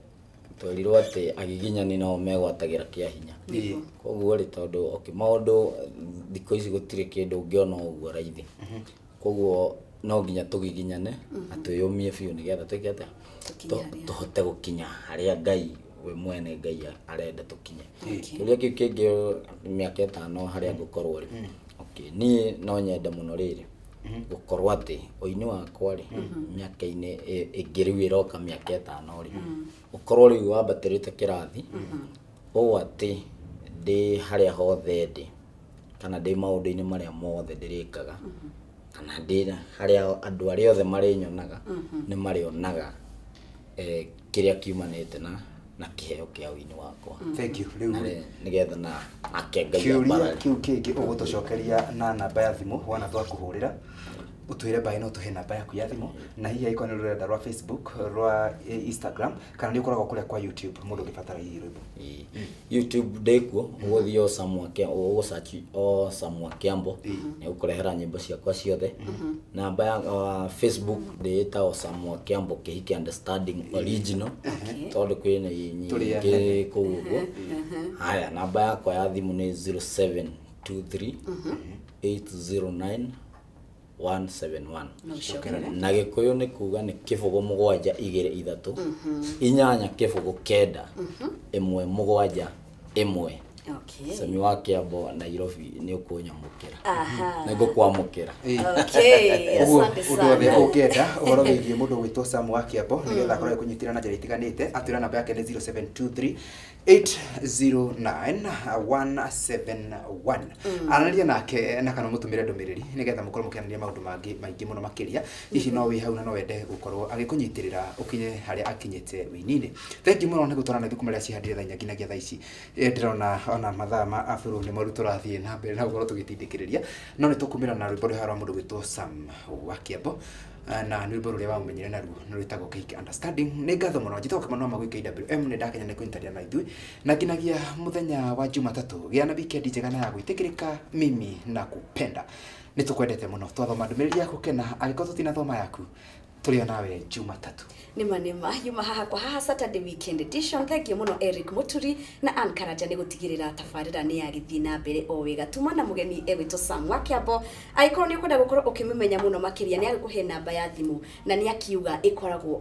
twerirwo atĩ agiginyani nao megwatagĩra kĩa hinya. Koguo rĩ, tondũ okay, maũndũ thikũ ici gũtirĩ kĩndũ ũngĩona ũguo raithi, koguo no nginya tũgiginyane na twĩyũmie biũ nĩgetha twĩke atĩa, tũhote gũkinya harĩa Ngai we mwene Ngai arenda tũkinye. Kĩũria kĩu kĩngĩ, mĩaka 5 harĩa ngũkorwo rĩ, okay, niĩ no nyende mũno rĩrĩ gũkorwo atĩ ũini wakwa rĩ, mĩaka-inĩ ĩngĩ rĩu ĩroka, mĩaka 5 rĩ, ũkorwo rĩu wambatĩrĩte kĩrathi ũũ atĩ ndĩ harĩa hothe ndĩ kana ndĩ maũndũ-inĩ marĩa mothe ndĩrĩkaga kana ndĩ harĩa andũ arĩa othe marĩnyonaga nĩ marĩonaga kĩrĩa kiumanĩte na kĩheo kĩa ũini wakwa. Thank you. Rĩu Na nĩgetha na nake Ngai kĩũria ambarare. kĩu kĩngĩ ũgũtũcokeria na namba ya thimũ wona twakũhũrĩra, ũtwĩre mbaĩ, no tũhe namba yaku ya thimũ, na hihi angĩkorwo nĩ rũrenda rwa Facebook, rwa Instagram, kana nĩ ũkoragwo kũrĩa kwa YouTube mũndũ ũngĩbatara hihi rwĩmbo? YouTube ndĩkuo, ũgũthiĩ o Sam wa ũgũsearch o Sam wa Kĩambo, nĩ ũkũrehera nyĩmbo ciakwa ciothe. Namba ya Facebook ndĩĩtagwo Sam wa Kĩambo Kĩhiki Understanding Original, tondũ kwĩna Tũrĩ nyingĩ kũu ũguo. Haya, namba yakwa ya thimũ nĩ 0723 809 171. Na Gĩkũyũ nĩ kuga nĩ 0 7 2 3 8 0 9 1 7 1. Okay. Sami wa Kĩambo Nairobi nĩ ũkũnyamũkĩra. Aha. Nĩ ngũkwamũkĩra. Okay, Ũguo asante ũndũ wothe sana. ũngĩenda ũhoro wĩgiĩ mũndũ ũgwĩtwo Sam wa Kĩambo nĩgetha akorwo agĩkũnyitĩra na njĩra itiganĩte, atwĩra namba yake nĩ 0723 809 171. Aranĩria nake na kana mũtũmĩre ndũmĩrĩri nĩgetha mũkorwo mũkĩaranĩria maũndũ mangĩ maingĩ mũno makĩria. Hihi no wĩ hau na no wende gũkorwo agĩkũnyitĩrĩra ũkinye harĩa akinyĩte wĩini-inĩ. Thank you mũno nĩ gũtwarana na ithuĩ kuma rĩrĩa cihandire thaa 4 nginyagia thaa ici. Ndĩrona ona mathaa ma Afro nĩ moru, tũrathiĩ na mbere na gũkorwo tũgĩtindĩkĩrĩria, no nĩ tũkumĩra na rwĩmbo rũrĩa rwa mũndũ gwĩtwo Sam wa Kĩambo, na nĩ rwĩmbo rũrĩa wamũmenyire naruo nĩ rwĩtagwo Kĩhiki Understanding. Nĩ ngatho mũno, njĩtagwo Kĩmani wa Magui KWM, nĩ ndakenya nĩ kũnyitanĩra na ithuĩ, na nginyagia mũthenya wa Jumatatũ, gĩa na weekend njega na ya gwĩtĩkĩrĩka. Mimi na kupenda, nĩ tũkwendete mũno. Twathoma ndũmĩrĩri yaku kena, angĩkorwo tũtinathoma yaku, tũrĩ o nawe Jumatatũ. Nĩma nĩma, yuma haha kwa haha Saturday Weekend Edition. Thank you mũno Eric Muturi na Ann Karanja nĩ gũtigĩrĩra tabarĩra nĩ yagĩthiĩ na mbere o wega. Tuma na mũgeni egwĩtwo Sam wa Kĩambo. Angĩkorwo nĩ ũkwenda gũkorwo ũkĩmũmenya mũno makĩria, nĩ agĩkũhe namba ya thimũ na nĩ akiuga ĩkoragwo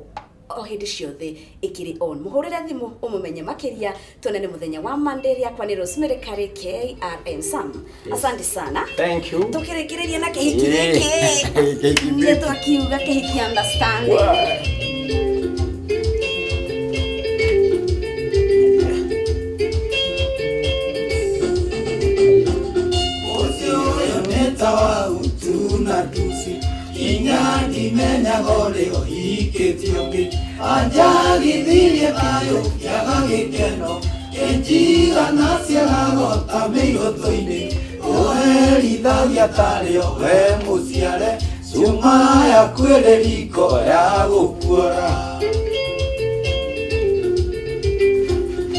o hĩndĩ ciothe ĩkĩrĩ on. Mũhũrĩre thimũ ũmũmenye makĩria. Tuonane mũthenya wa Monday. Rĩakwa nĩ Rosemary Kari KRM. Sam, asante sana. Thank you. Tũkĩrĩkĩrĩria na kĩhiki gĩkĩ. Kĩhiki. Nĩ twakiuga kĩhiki understanding. Ũcio ũyũ nĩ ta wa utu na tusi, inya ndimenyaga ũrĩa ũhikĩtie ũngĩ, anjagithirie thayũ kĩaga gĩkeno kĩnjigana ciagaga ta mĩigũtũ-inĩ, ũherithagia tarĩo we mũciare. Cuma yaku ĩrĩ riko ya gũkuora.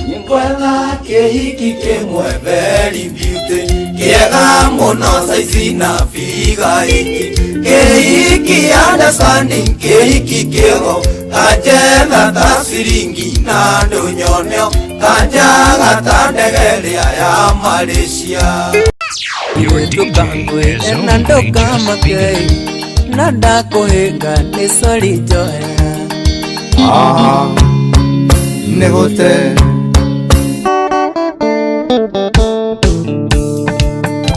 Nĩngwetha kĩhiki kĩmwe very beauty, kĩega mũno saizi na figa iki. Kĩhiki understanding, kĩhiki kĩego, kanjetha ta ciringi na ndũnyoneo, kanjaga ta ndege ĩrĩa ya Malaysia. Your DJ has na only just ndũkamake begun. na ndakũhĩnga nĩ sori njohera. Nĩ gũte.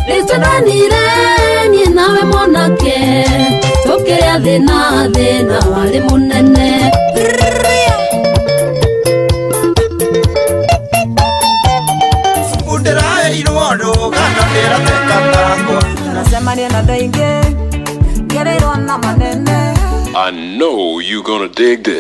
Nĩtwendanire niĩ nawe mwanake, tũkĩrĩa thĩna, thĩna warĩ mũnene. Cuku ndĩraheirwo ndũgano ndĩrateka takwa. Nacemania na andũ aingĩ ngereirwo na manene. I know you gonna dig this.